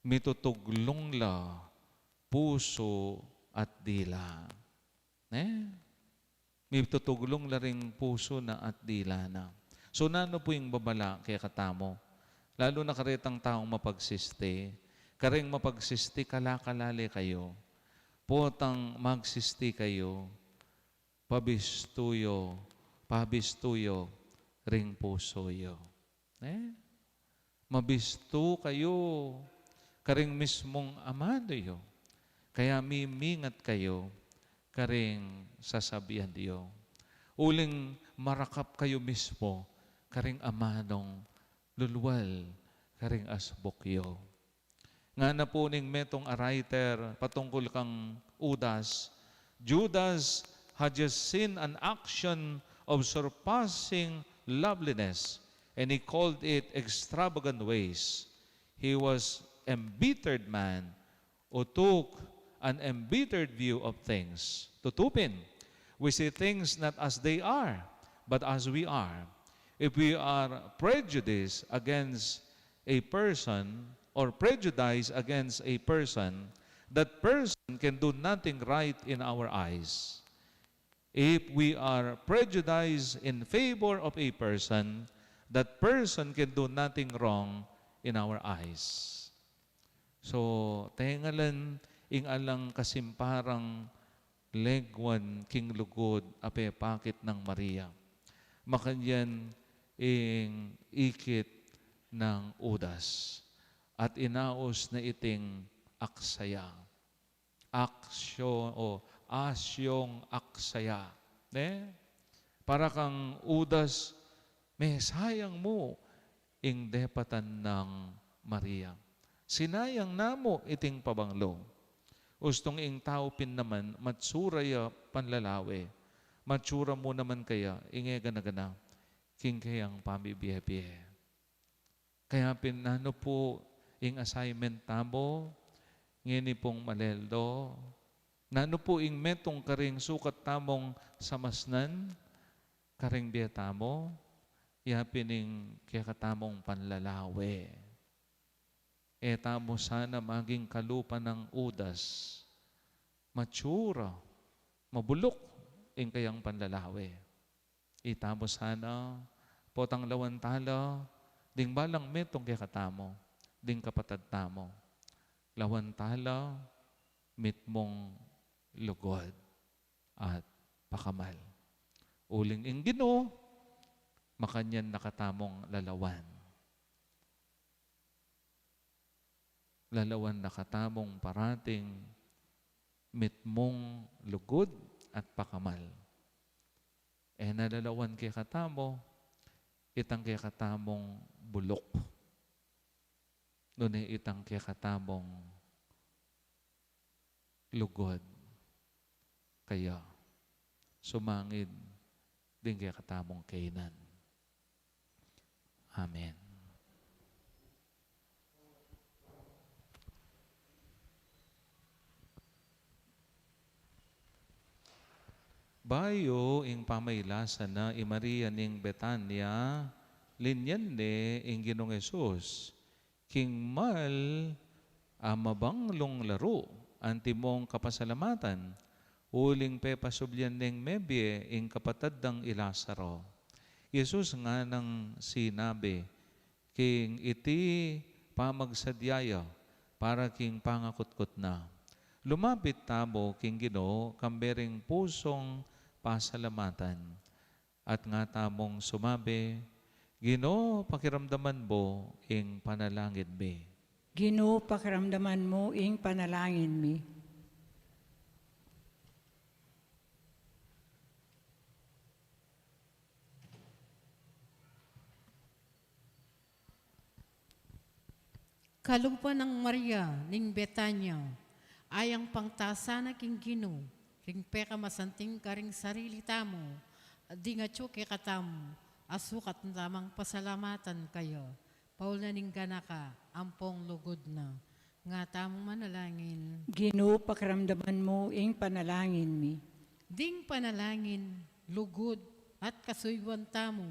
Mitutuglung la pusu at dila. Ne? Mitutuglung la ring pusu na at dila na. So, nanu pu ing babala kekatamu? Lalu na karetang taung mapagsiste, kareng mapagsiste, kala-kala le kayu. Potang magsiste kayu, pabistu yu, pabistu yu ring pusu yu. Ne? Mabistu kayu karing mismung amanu yu. Kaya mimingat kayu karing sasabian yu. Uling marakap kayu mismu karing amanung lulwal karing asbuk yu. Ngana pu ning metung a writer patungkul kang Judas, Judas had just seen an action of surpassing loveliness, and he called it extravagant ways. He was embittered man who took an embittered view of things. Tutupin, we see things not as they are, but as we are. If we are prejudiced against a person or prejudice against a person, that person can do nothing right in our eyes. If we are prejudiced in favor of a person, that person can do nothing wrong in our eyes. So, tengalan ing alang kasimparang legwan king lugud a pepakit nang Maria. Makanyan ing ikit nang Judas. At inaus na iting aksaya. Aksyon o asyong aksaya. Ne? Para kang Judas, mesayang mu ing depatan nang Maria. Sinayang na mu iting pabanglo. Ustung ing tau pin naman, matsura ya panlalawe. Matsura mu naman kaya, ing e gana-gana, king kayang pamibie-bie. Kaya pin nanu pu ing assignment tamu, ngeni pung maleldo? Nanu pu ing metung karing sukat tamung samasnan, karing bie tamu? Ya pin ing kekatamung panlalawe. E tamu sana maging kalupa nang Judas. Matsura, mabuluk ing kayang panlalawe. Itamu sana, potang lawan tala, ding balang metung kekatamu, ding kapatad tamu. Lawan tala, mitmung lugud at pakamal. Uling ing Ginu, makanyan na katamung lalawan. Lalawan na katamung parating mitmung lugud at pakamal. E na lalawan kekatamu, itang kekatamung buluk. Nune itang kekatamung lugud kaya sumangid ding kekatamung kainan. Amen. Bayu ing pamailasan na i Maria ning Betania, linyan ne ing Ginung Jesus. King mal a mabanglung laru, antimong kapasalamatan, uling pepasublian neng mebie ing kapatad dang i Lazaro. Jesus nganang sinabi, king iti pamagsadya ya para king pangakutkut na. Lumapit tamu king Ginu kambe ring pusung pasalamatan. At nga tamung sumabi, Ginu, pakiramdaman mu ing panalangin mi. Ginu, pakiramdaman mu ing panalangin mi. Kalupa nang Maria ning Betania, ayang pangtasan na king Ginu ring pekamasanting karing sarili tamu, at ding atyu kekatamu, asukat tamang pasalamatan kaya, paul na ning ganaka ampong lugud na. Nga tamung manalangin. Ginu, pakiramdaman mu ing panalangin mi. Ding panalangin, lugud, at kasuyuan tamu,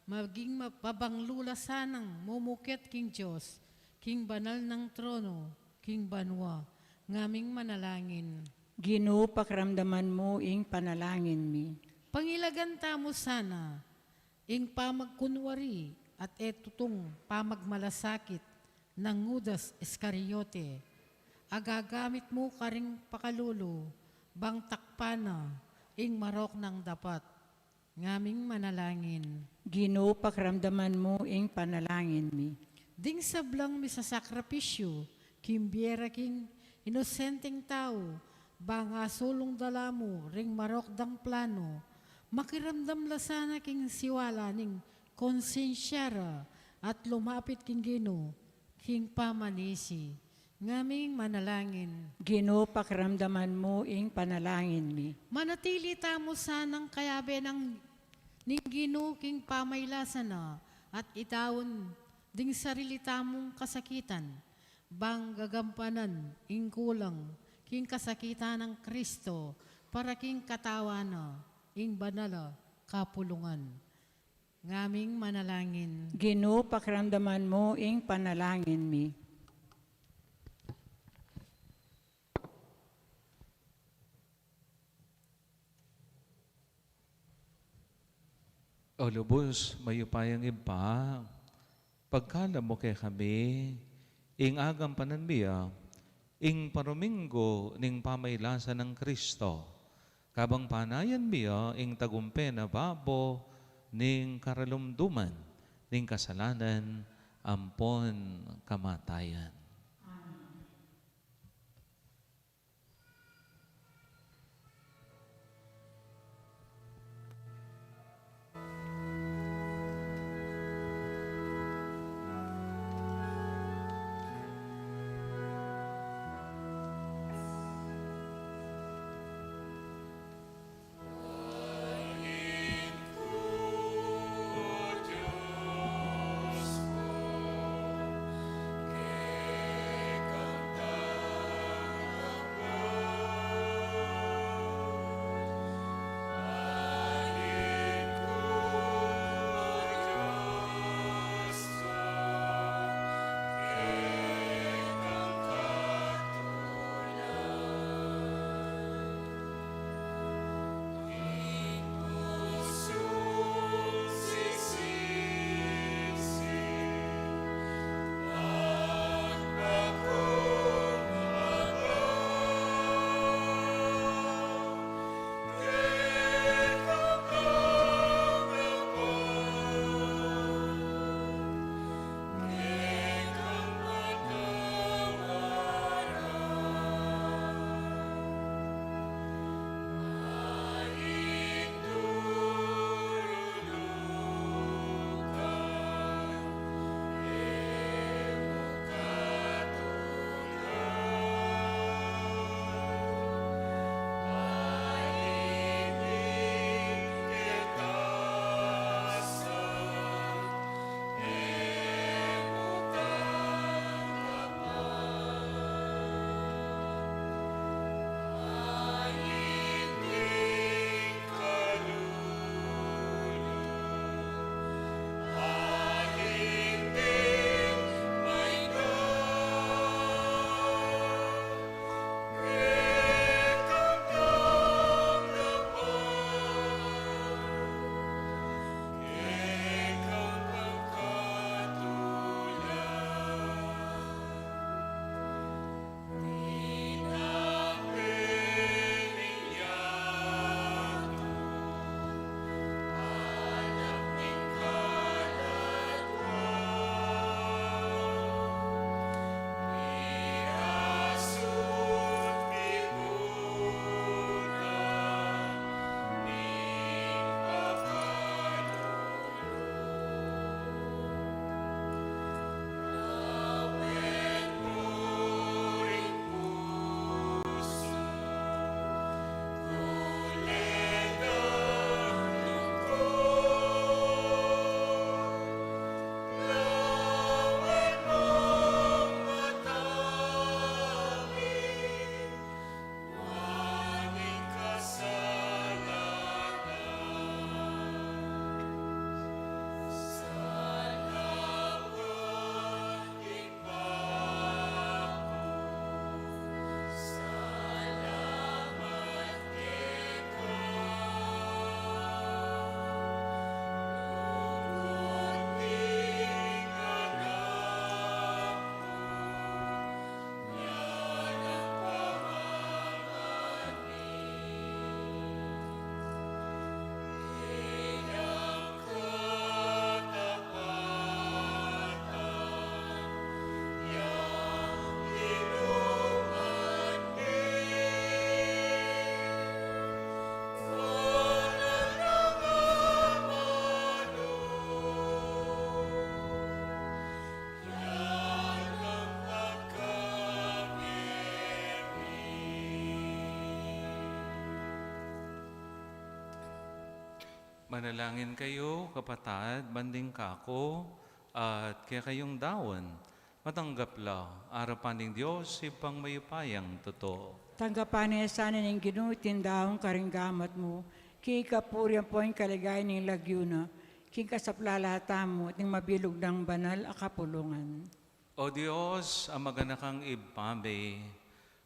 maging mapabanglu la sanang mumukit king Dios, king banal nang trono, king banua. Ngaming manalangin. Ginu, pakiramdaman mu ing panalangin mi. Pangilagan tamu sana ing pamagkunwari at e tutung pamagmalasakit nang Judas Iscariote, a gagamit mu karing pakalulu, bang takpan na ing marok nang dapat. Ngaming manalangin. Ginu, pakiramdaman mu ing panalangin mi. Ding sablang misasakripisyu king bie ra king inosenteng tau, bang asulung da la mu ring marok dang plano, makiramdam la sana king siwala ning konsensya ra at lumapit king Ginu king pamanisi. Ngaming manalangin. Ginu, pakiramdaman mu ing panalangin mi. Manatili tamu sanang kayabe nang ning Ginu king pamailasan na at idaun ding sarili tamung kasakitan, bang gagampanan ing kulang king kasakitan nang Kristo para king katawan na ing banal a kapulungan. Ngaming manalangin. Ginu, pakiramdaman mu ing panalangin mi. O lubus mayupayang Ibpa, pagkalub mu kekami ing agampanan mi ya ing paruminggu ning pamailasan nang Kristo, kabang panayan mi ya ing tagumpe na babo ning karalumduman ning kasalanan ampon kamatayan. Manalangin kayu, kapatad, ban ding kaku, at kekayung daun, matanggap la arapan ning Dios, Ibpang mayupayang tutu. Tanggapan na sana ning Ginu iting daun karing gamat mu, king kapurian ampon kaligayan ning lagyu na, king kasaplalan tamu, ning mabilug nang banal a kapulungan. O Dios, a maganakang Ibpa mi,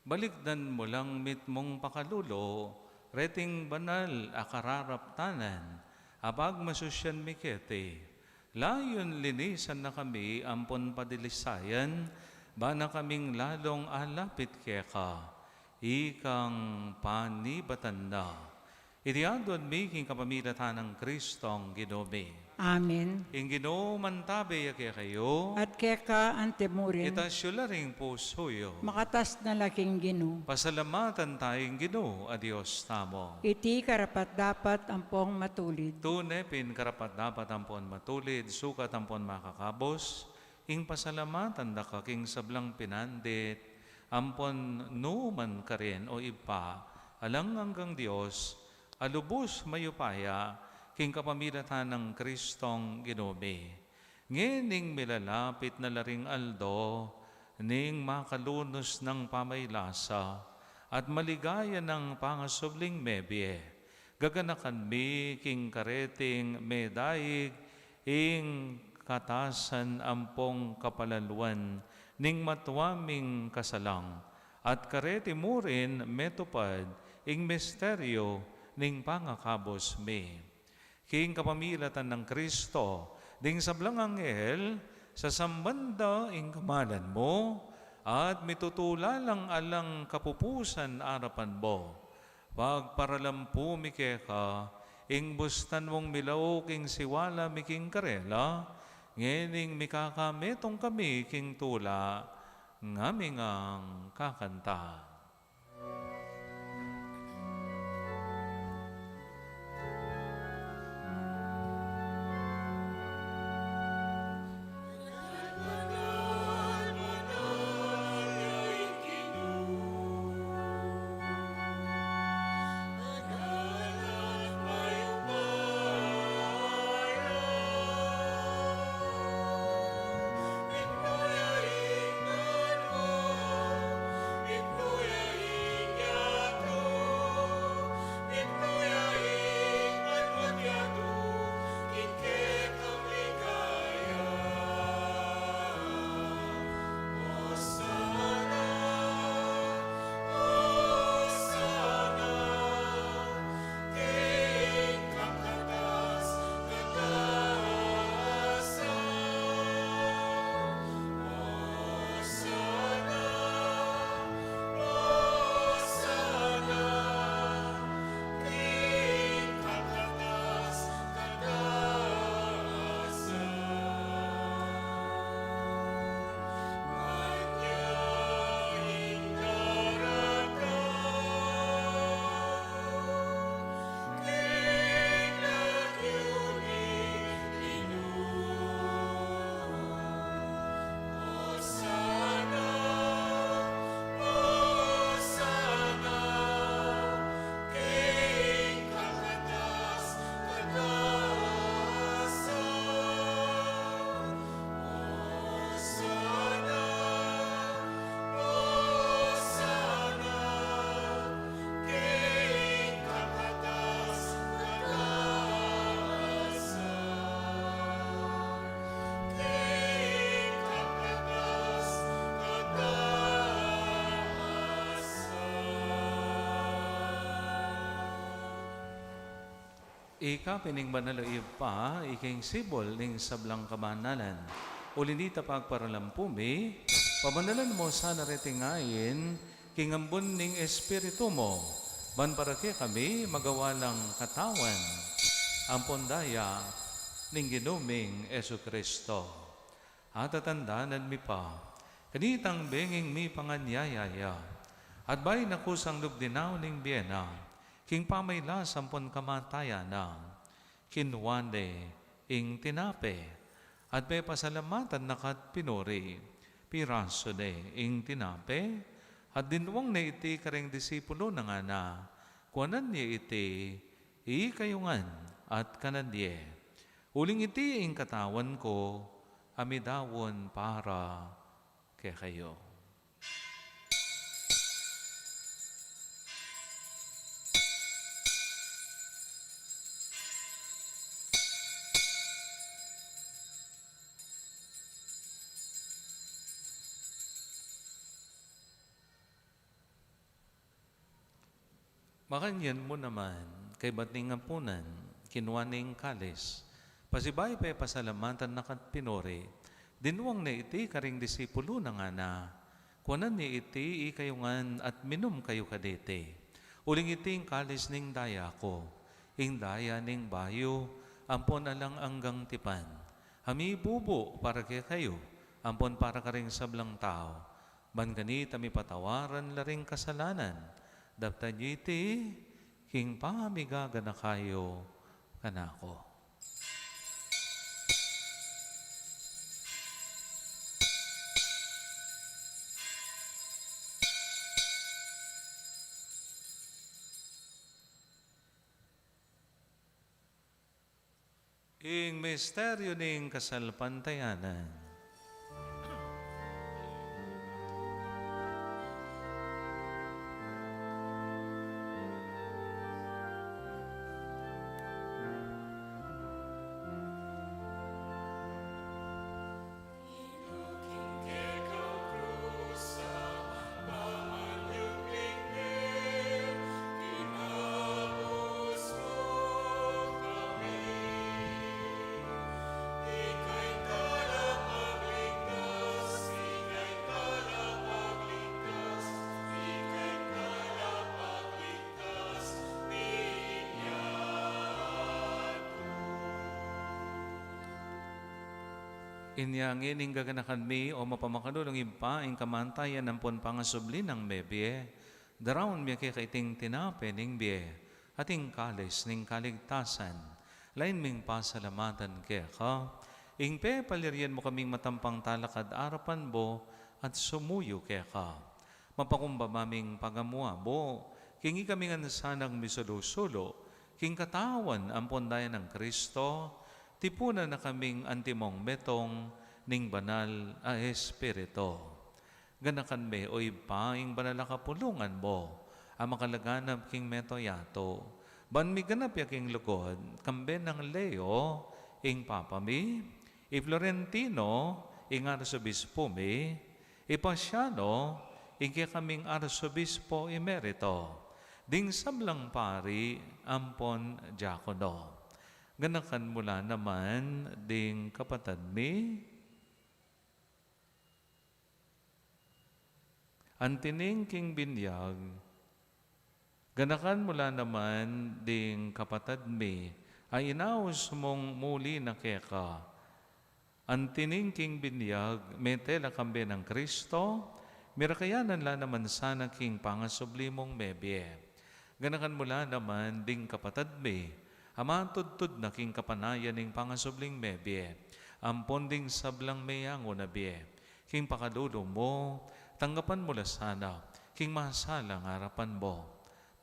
balikdan mu lang mitmung pakalulu reting banal a kararaptanan a pagmasusyan mi keti. Layun linisan na kami ampon padilisayan, ban na kaming lalung alapit keka, ikang panibatan na. Iti adwan mi king kapamilatan nang Kristong Ginu mi. Amen. Ing Ginu mantabe ya kekayu. At keka antimurin. Itas yu la ring pusu yu. Makatas na la king Ginu. Pasalamatan taya ing Ginu a Dios tamu. Iti karapat-dapat ampong matulid. Tune pin karapat-dapat ampon matulid, sukat ampon makakabus, ing pasalamatan da ka king sablang pinandit, ampon nu man karin, o Ibpa, alang anggang Dios, a lubus mayupaya, king kapamilatan nang Kristong Ginu mi. Ngening milalapit na la ring aldo ning makalunus nang pamaylasa at maligaya nang pangasubling mebie, gaganakan mi king kareting medaig ing katasan ampong kapalaluan ning matua ming kasalang, at kareti mu rin metupad ing misteryu ning pangakabus mi. King kapamilatan nang Kristo, ding sablang anghel, sasamban da ing kamalan mu, at mitutula lang alang kapupusan arapan mu. Pagparalampu mi keka, ing bustan mung milauk ing siwala mi king karela, ngening mikakametung kami king tula, ngaming kakanta. Ika pin ing banal a Ibpa, ika ing sibul ning sablang kabanalan. Uli nita pagparalampu mi, pabanalan mu sana reting ain, king ambun ning Espiritu mu, ban para kekami magawa lang katawan ampon daya ning Ginu ming Jesucristo. Atatandanan mi pa, kanitang benging mipanganyaya ya, at bayu na kusang lub dinaun ing bie na, king pamailas ampon kamatayan na, kinua ne ing tinape, at pepasalamatan na ka't pinuri, pirasu ne ing tinape, at dinwang ne iti karing disipulu na ngana, kuanan ye iti, ikayu ngan, at kanyan ye. Uling iti ing katawan ku, a midaun para kekayu. Makanyan mu naman, kaybat ning apunan, kinua ne ing kalis, pasibayu pepasalamatan na ka't pinuri, dinwang ne iti karing disipulu na, ngana: Kuanan ye iti ikayu ngan at minum kayu kaniti. Uling iti ing kalis ning daya ku, ing daya ning bayu ampon alang anggang tipan, a mibubu para kekayu ampon para karing sablang tau, ban kanita mipatawaran la ring kasalanan. Daptan yu iti king pamiganaka yu kanaku. Ing misteryu ning kasalpantayanan. Inya ngeni, gaganakan mi, o mapamakalulung Ibpa, ing kamantayan ampon pangasubli nang mebie, daraun mi keka iting tinape ning bie at ing kalis ning kaligtasan. Lain ming pasalamatan keka ing pepalirian mu kaming matampang talakad arapan mu at sumuyu keka. Mapakumbaba ming pagamu-amu king ikami ngan sanang misulu-sulu king katawan ampon daya nang Kristo, tipunan na kaming antimong metung ning Banal a Espiritu. Ganakan me, o Ibpa, ing banal a kapulungan mu a makalaganap king mabilug a yatu, ban miganap ya king lugud, kambe nang Leo ing Papa mi, i Florentino ing Arsobispo mi, i Pasiano ing kekaming Arsobispo Emerito, ding sablang pari ampon diakono. Ganakan mu la naman ding kapatad mi. Antining king binyag, ganakan mu la naman ding kapatad mi a inaus mung muli na keka. Antining king binyag, mete la kambe nang Kristo, mirakayanan la naman sana king pangasubli mung mebie. Ganakan mu la naman ding kapatad mi a matudtud na king kapanayan ning pangasubling mebie, ampon ding sablang meyangu na bie. King pakalulu mu, tanggapan mu la sana king masalang arapan mu.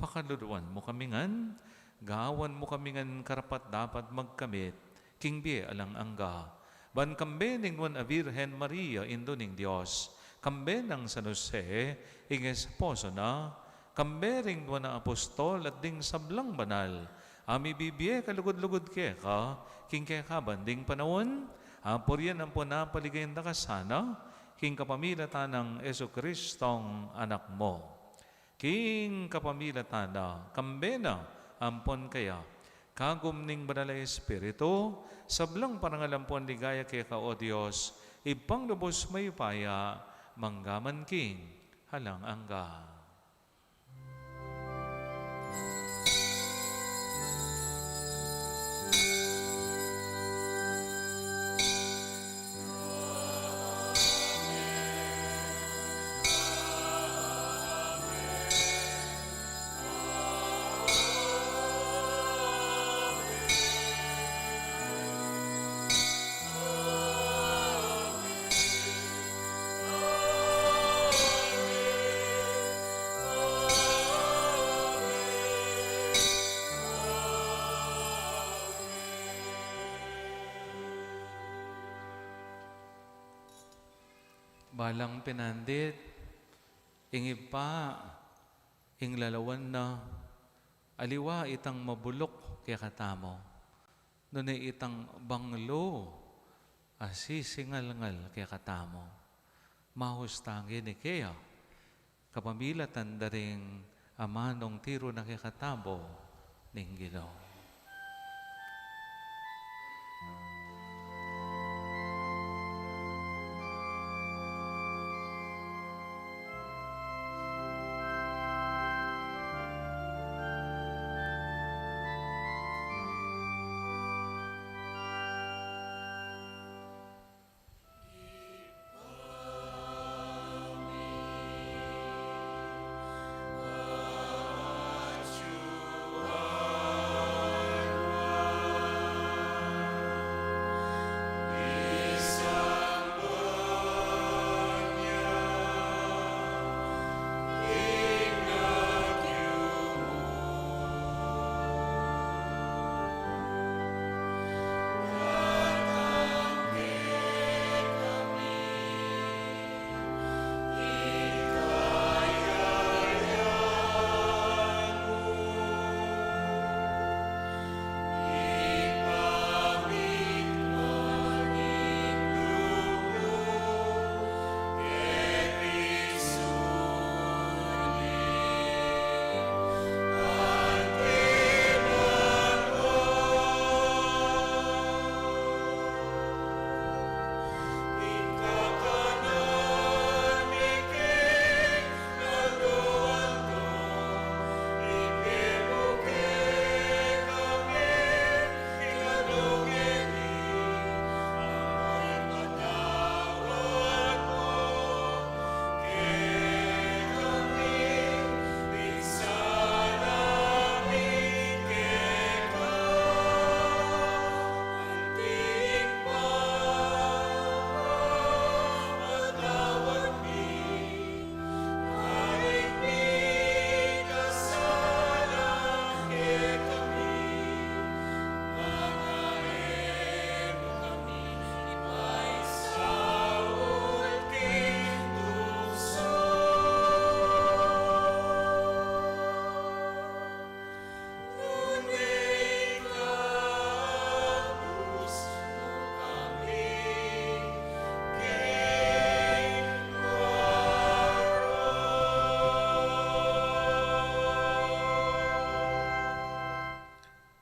Pakaluluan mu kami ngan, gawan mu kami ngan karapat-dapat magkamit king bie alang angga. Ban kambe ning Nuan a Virgen Maria, Indu ning Dios, kambe nang San Jose, ing esposo na, kambe ring Nuan a Apostol at ding sablang banal a mibibie kalugud-lugud keka king kekaban ding panaun, apurian ampon apaligayan da ka sana, king kapamilatan nang Jesucristong Anak mu. King kapamilatan na, kambe na, ampon kaya, kagum ning Banal a Espiritu, sablang parangal ampon ligaya keka, o Dios, Ibpang lubos mayupaya, mangga man king alang angga. Balang pinandit, ing Ibpa, ing lalawan na, aliwa itang mabuluk kekatamu, nune itang banglu a sisingalngal kekatamu. Maus tang ini kaya, kapamilatan da ring amanung tiru na kekatamu ning Ginu.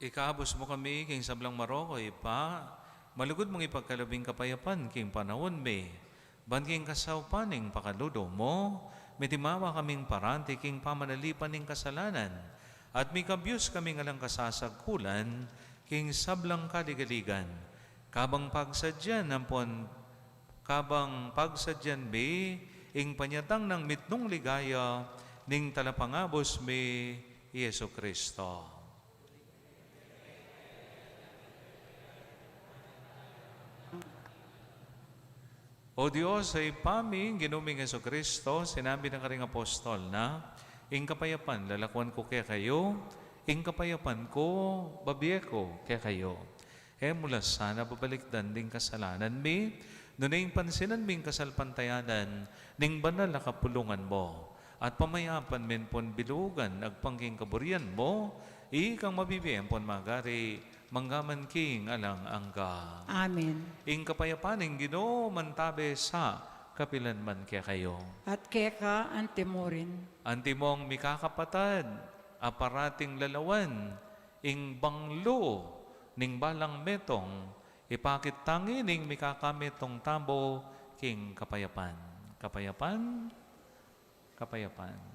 Ikabus mu kami king sablang marok, O Ibpa, malugud mung ipagkalub ing kapayapan king panaun mi. Ban king kasaupan ning pakalulu mu, mitimawa kaming parati king pamanalipan ning kasalanan, at mikabus kaming alang kasasagkulan king sablang kaligaligan. Kabang pagsadyan ampon, kabang pagsadyan mi ing panyatang nang mitmung ligaya ning Talapangabus mi, Jesucristo. O Dios, Ibpa mi, Ginu ming Jesucristo, sinabi na karing apostol na, "Ing kapayapan lalakuan ku kekayu, ing kapayapan ku bibie ku kekayu." E mu la sana babalikdan ding kasalanan mi, nune ing pansinan mi ing kasalpantayanan ning banal a kapulungan mu. At pamayapan mi pon bilugan agpang king kaburian mu, ikang mabibie ampon magari, mangga man king alang angga. Amen. Ing kapayapan ning Ginu mantabe sa kapilan man kekayu. At keka antimurin. Antimong mikakapatad, a parating lalawan ing banglu ning balang metung, ipakit tang ining mikakametung tamu king kapayapan. Kapayapan. Kapayapan.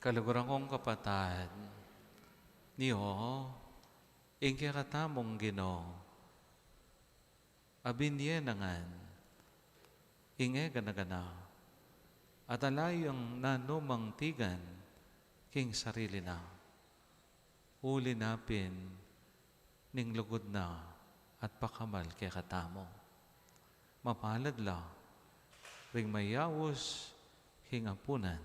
Kaluguran kung kapatad, ni o, ing kekatamung Ginu, abin ye na ngan, ing e gana-gana, at ala yang nanumang tigan, king sarili na. Uli na pin, ning lugud na at pakamal kekatamu. Mapalad la ring mayaus king apunan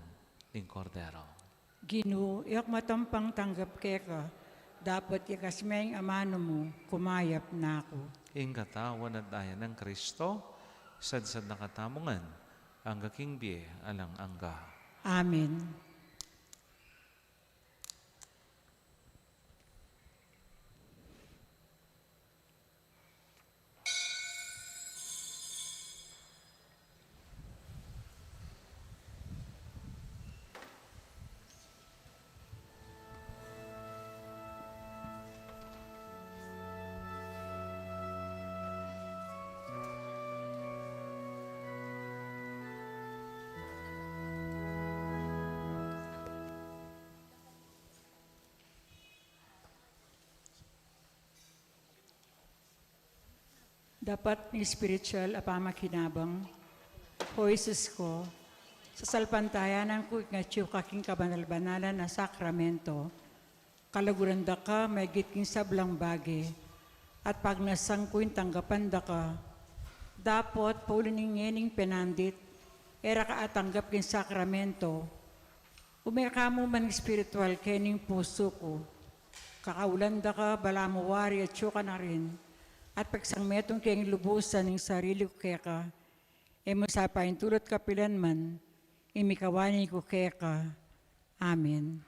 ning Kordero. Ginu, e ku matampang tanggap keka, dapot ikasmeng amanu mu, kumayap na ku. Ing katawan at daya nang Kristo, sadsad na katamu ngan, angga king bie alang angga. Amen. Dapat ning espiritual a pamakinabang. O Jesus ku, sasalpantayanan ku ing atyu ka king kabanal-banalan a sakramento. Kaluguran da ka maigit king sablang bage, at pagnasan ku ing tanggapan da ka. Dapot, pauli ning ngening penandit, e ra ka atanggap king sakramento, ume ka mu man espiritual kening pusu ku. Kakaulan da ka, balamu wari atyu ka na rin, at pagsang metung keng lubusan ing sarili ku keka, e mu sa paintulut kapilan man, ing mikawani ku keka. Amen.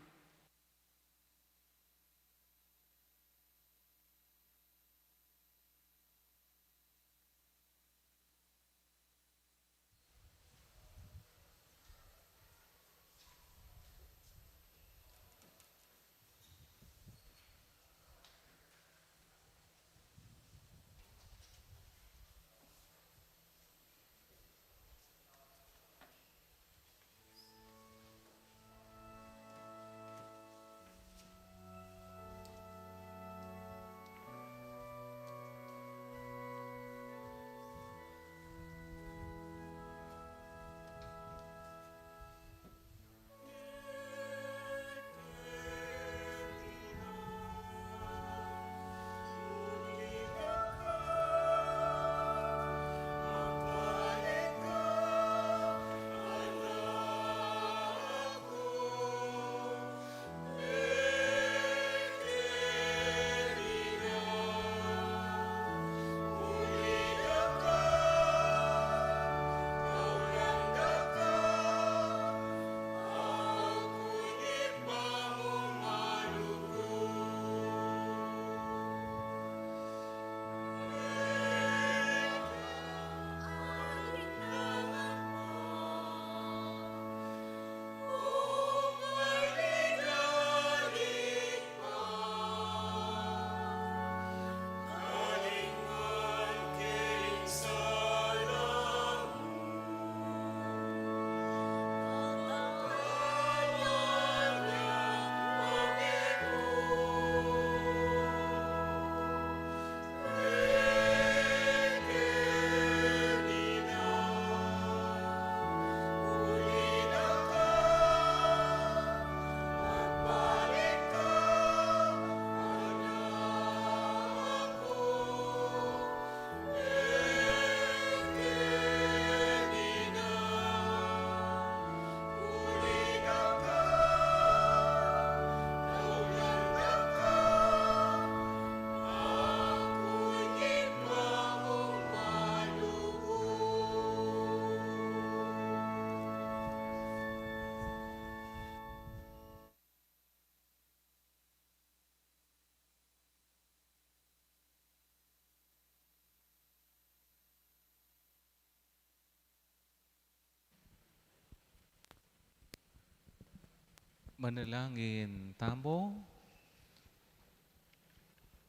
Manalangin tamu.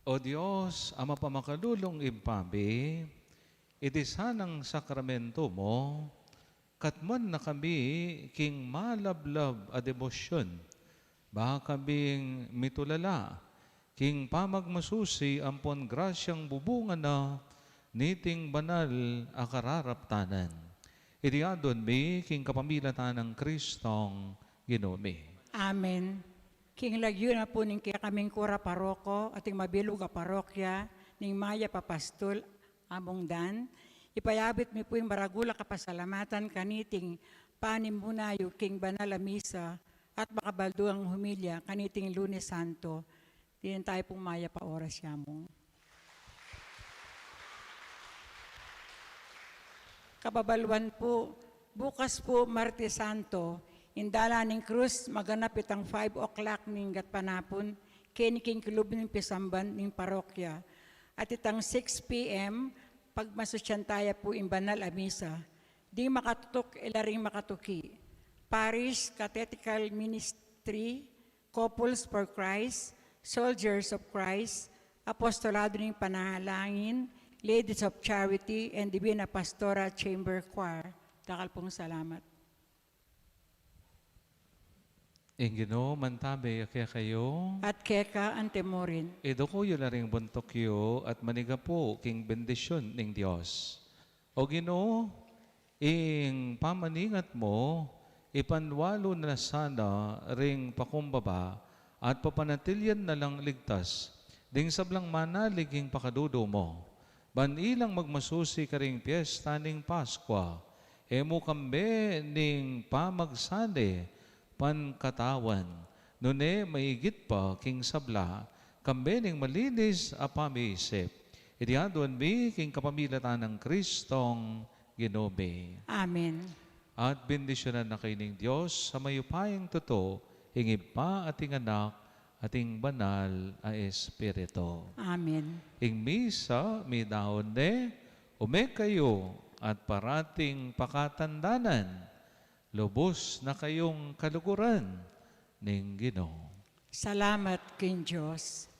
O Dios, Ama pamakalulung Ibpa mi, iti sanang sakramento mu, katmuan na kami king malablab a debosyon, Ba kaming mitulala king pamagmasusi ampon grasyang bubungan na niting banal a kararaptanan. Iti adwan mi king kapamilatan nang Kristong Ginu mi. Amen. King lagyu na pu ning kekaming kura paroko at ing mabilug a parokya ning Mayap a Pastul Among Dan, ipayabit mi pu ing maragul a kapasalamatan kaniting panimuna yu king banal a misa at makabaldugang humilya kaniting Lunes Santo. Dinan tayu pung mayap a oras ya mu. Kababaluan pu, bukas pu, Martes Santo, ing dalan ning krus maganap itang five o'clock ning gatpanapun, keni king klub ning pisamban ning parokya. At itang six P M, pagmasusian taya pu ing banal a misa. Ding makatutuk, ila ring makatuki. Parish Catechetical Ministry, Couples for Christ, Soldiers of Christ, Apostolado ning Panalangin, Ladies of Charity, and Divina Pastora Chamber Choir. Dakal pung salamat. Ing Ginu mantabe ya kekayu. At keka antimurin. Iduku yu la ring buntuk yu at manigapu king bendisyun ning Dios. O Ginu, ing pamaningat mu, ipanwalu na sana ring pakumbaba, at papanatilian na lang ligtas, ding sablang manalig king pakadudu mu. Ban ilang magmasusi karing piesta ning Paskua, e mu kambe ning pamagsane, pankatawan, nune maigit pa king sabla, kambe ning malinis a pamiisip. Iti adwan mi king kapamilatan nang Kristong Ginu mi. Amen. At bendisyunan na kayu ning Dios a mayupayang tutu, ing Ibpa at ing Anak at ing Banal a Espiritu. Amen. Ing misa midaun ne, ume kayu at parating pakatandanan, lubus na kayung kaluguran ning Ginu. Salamat king Dios.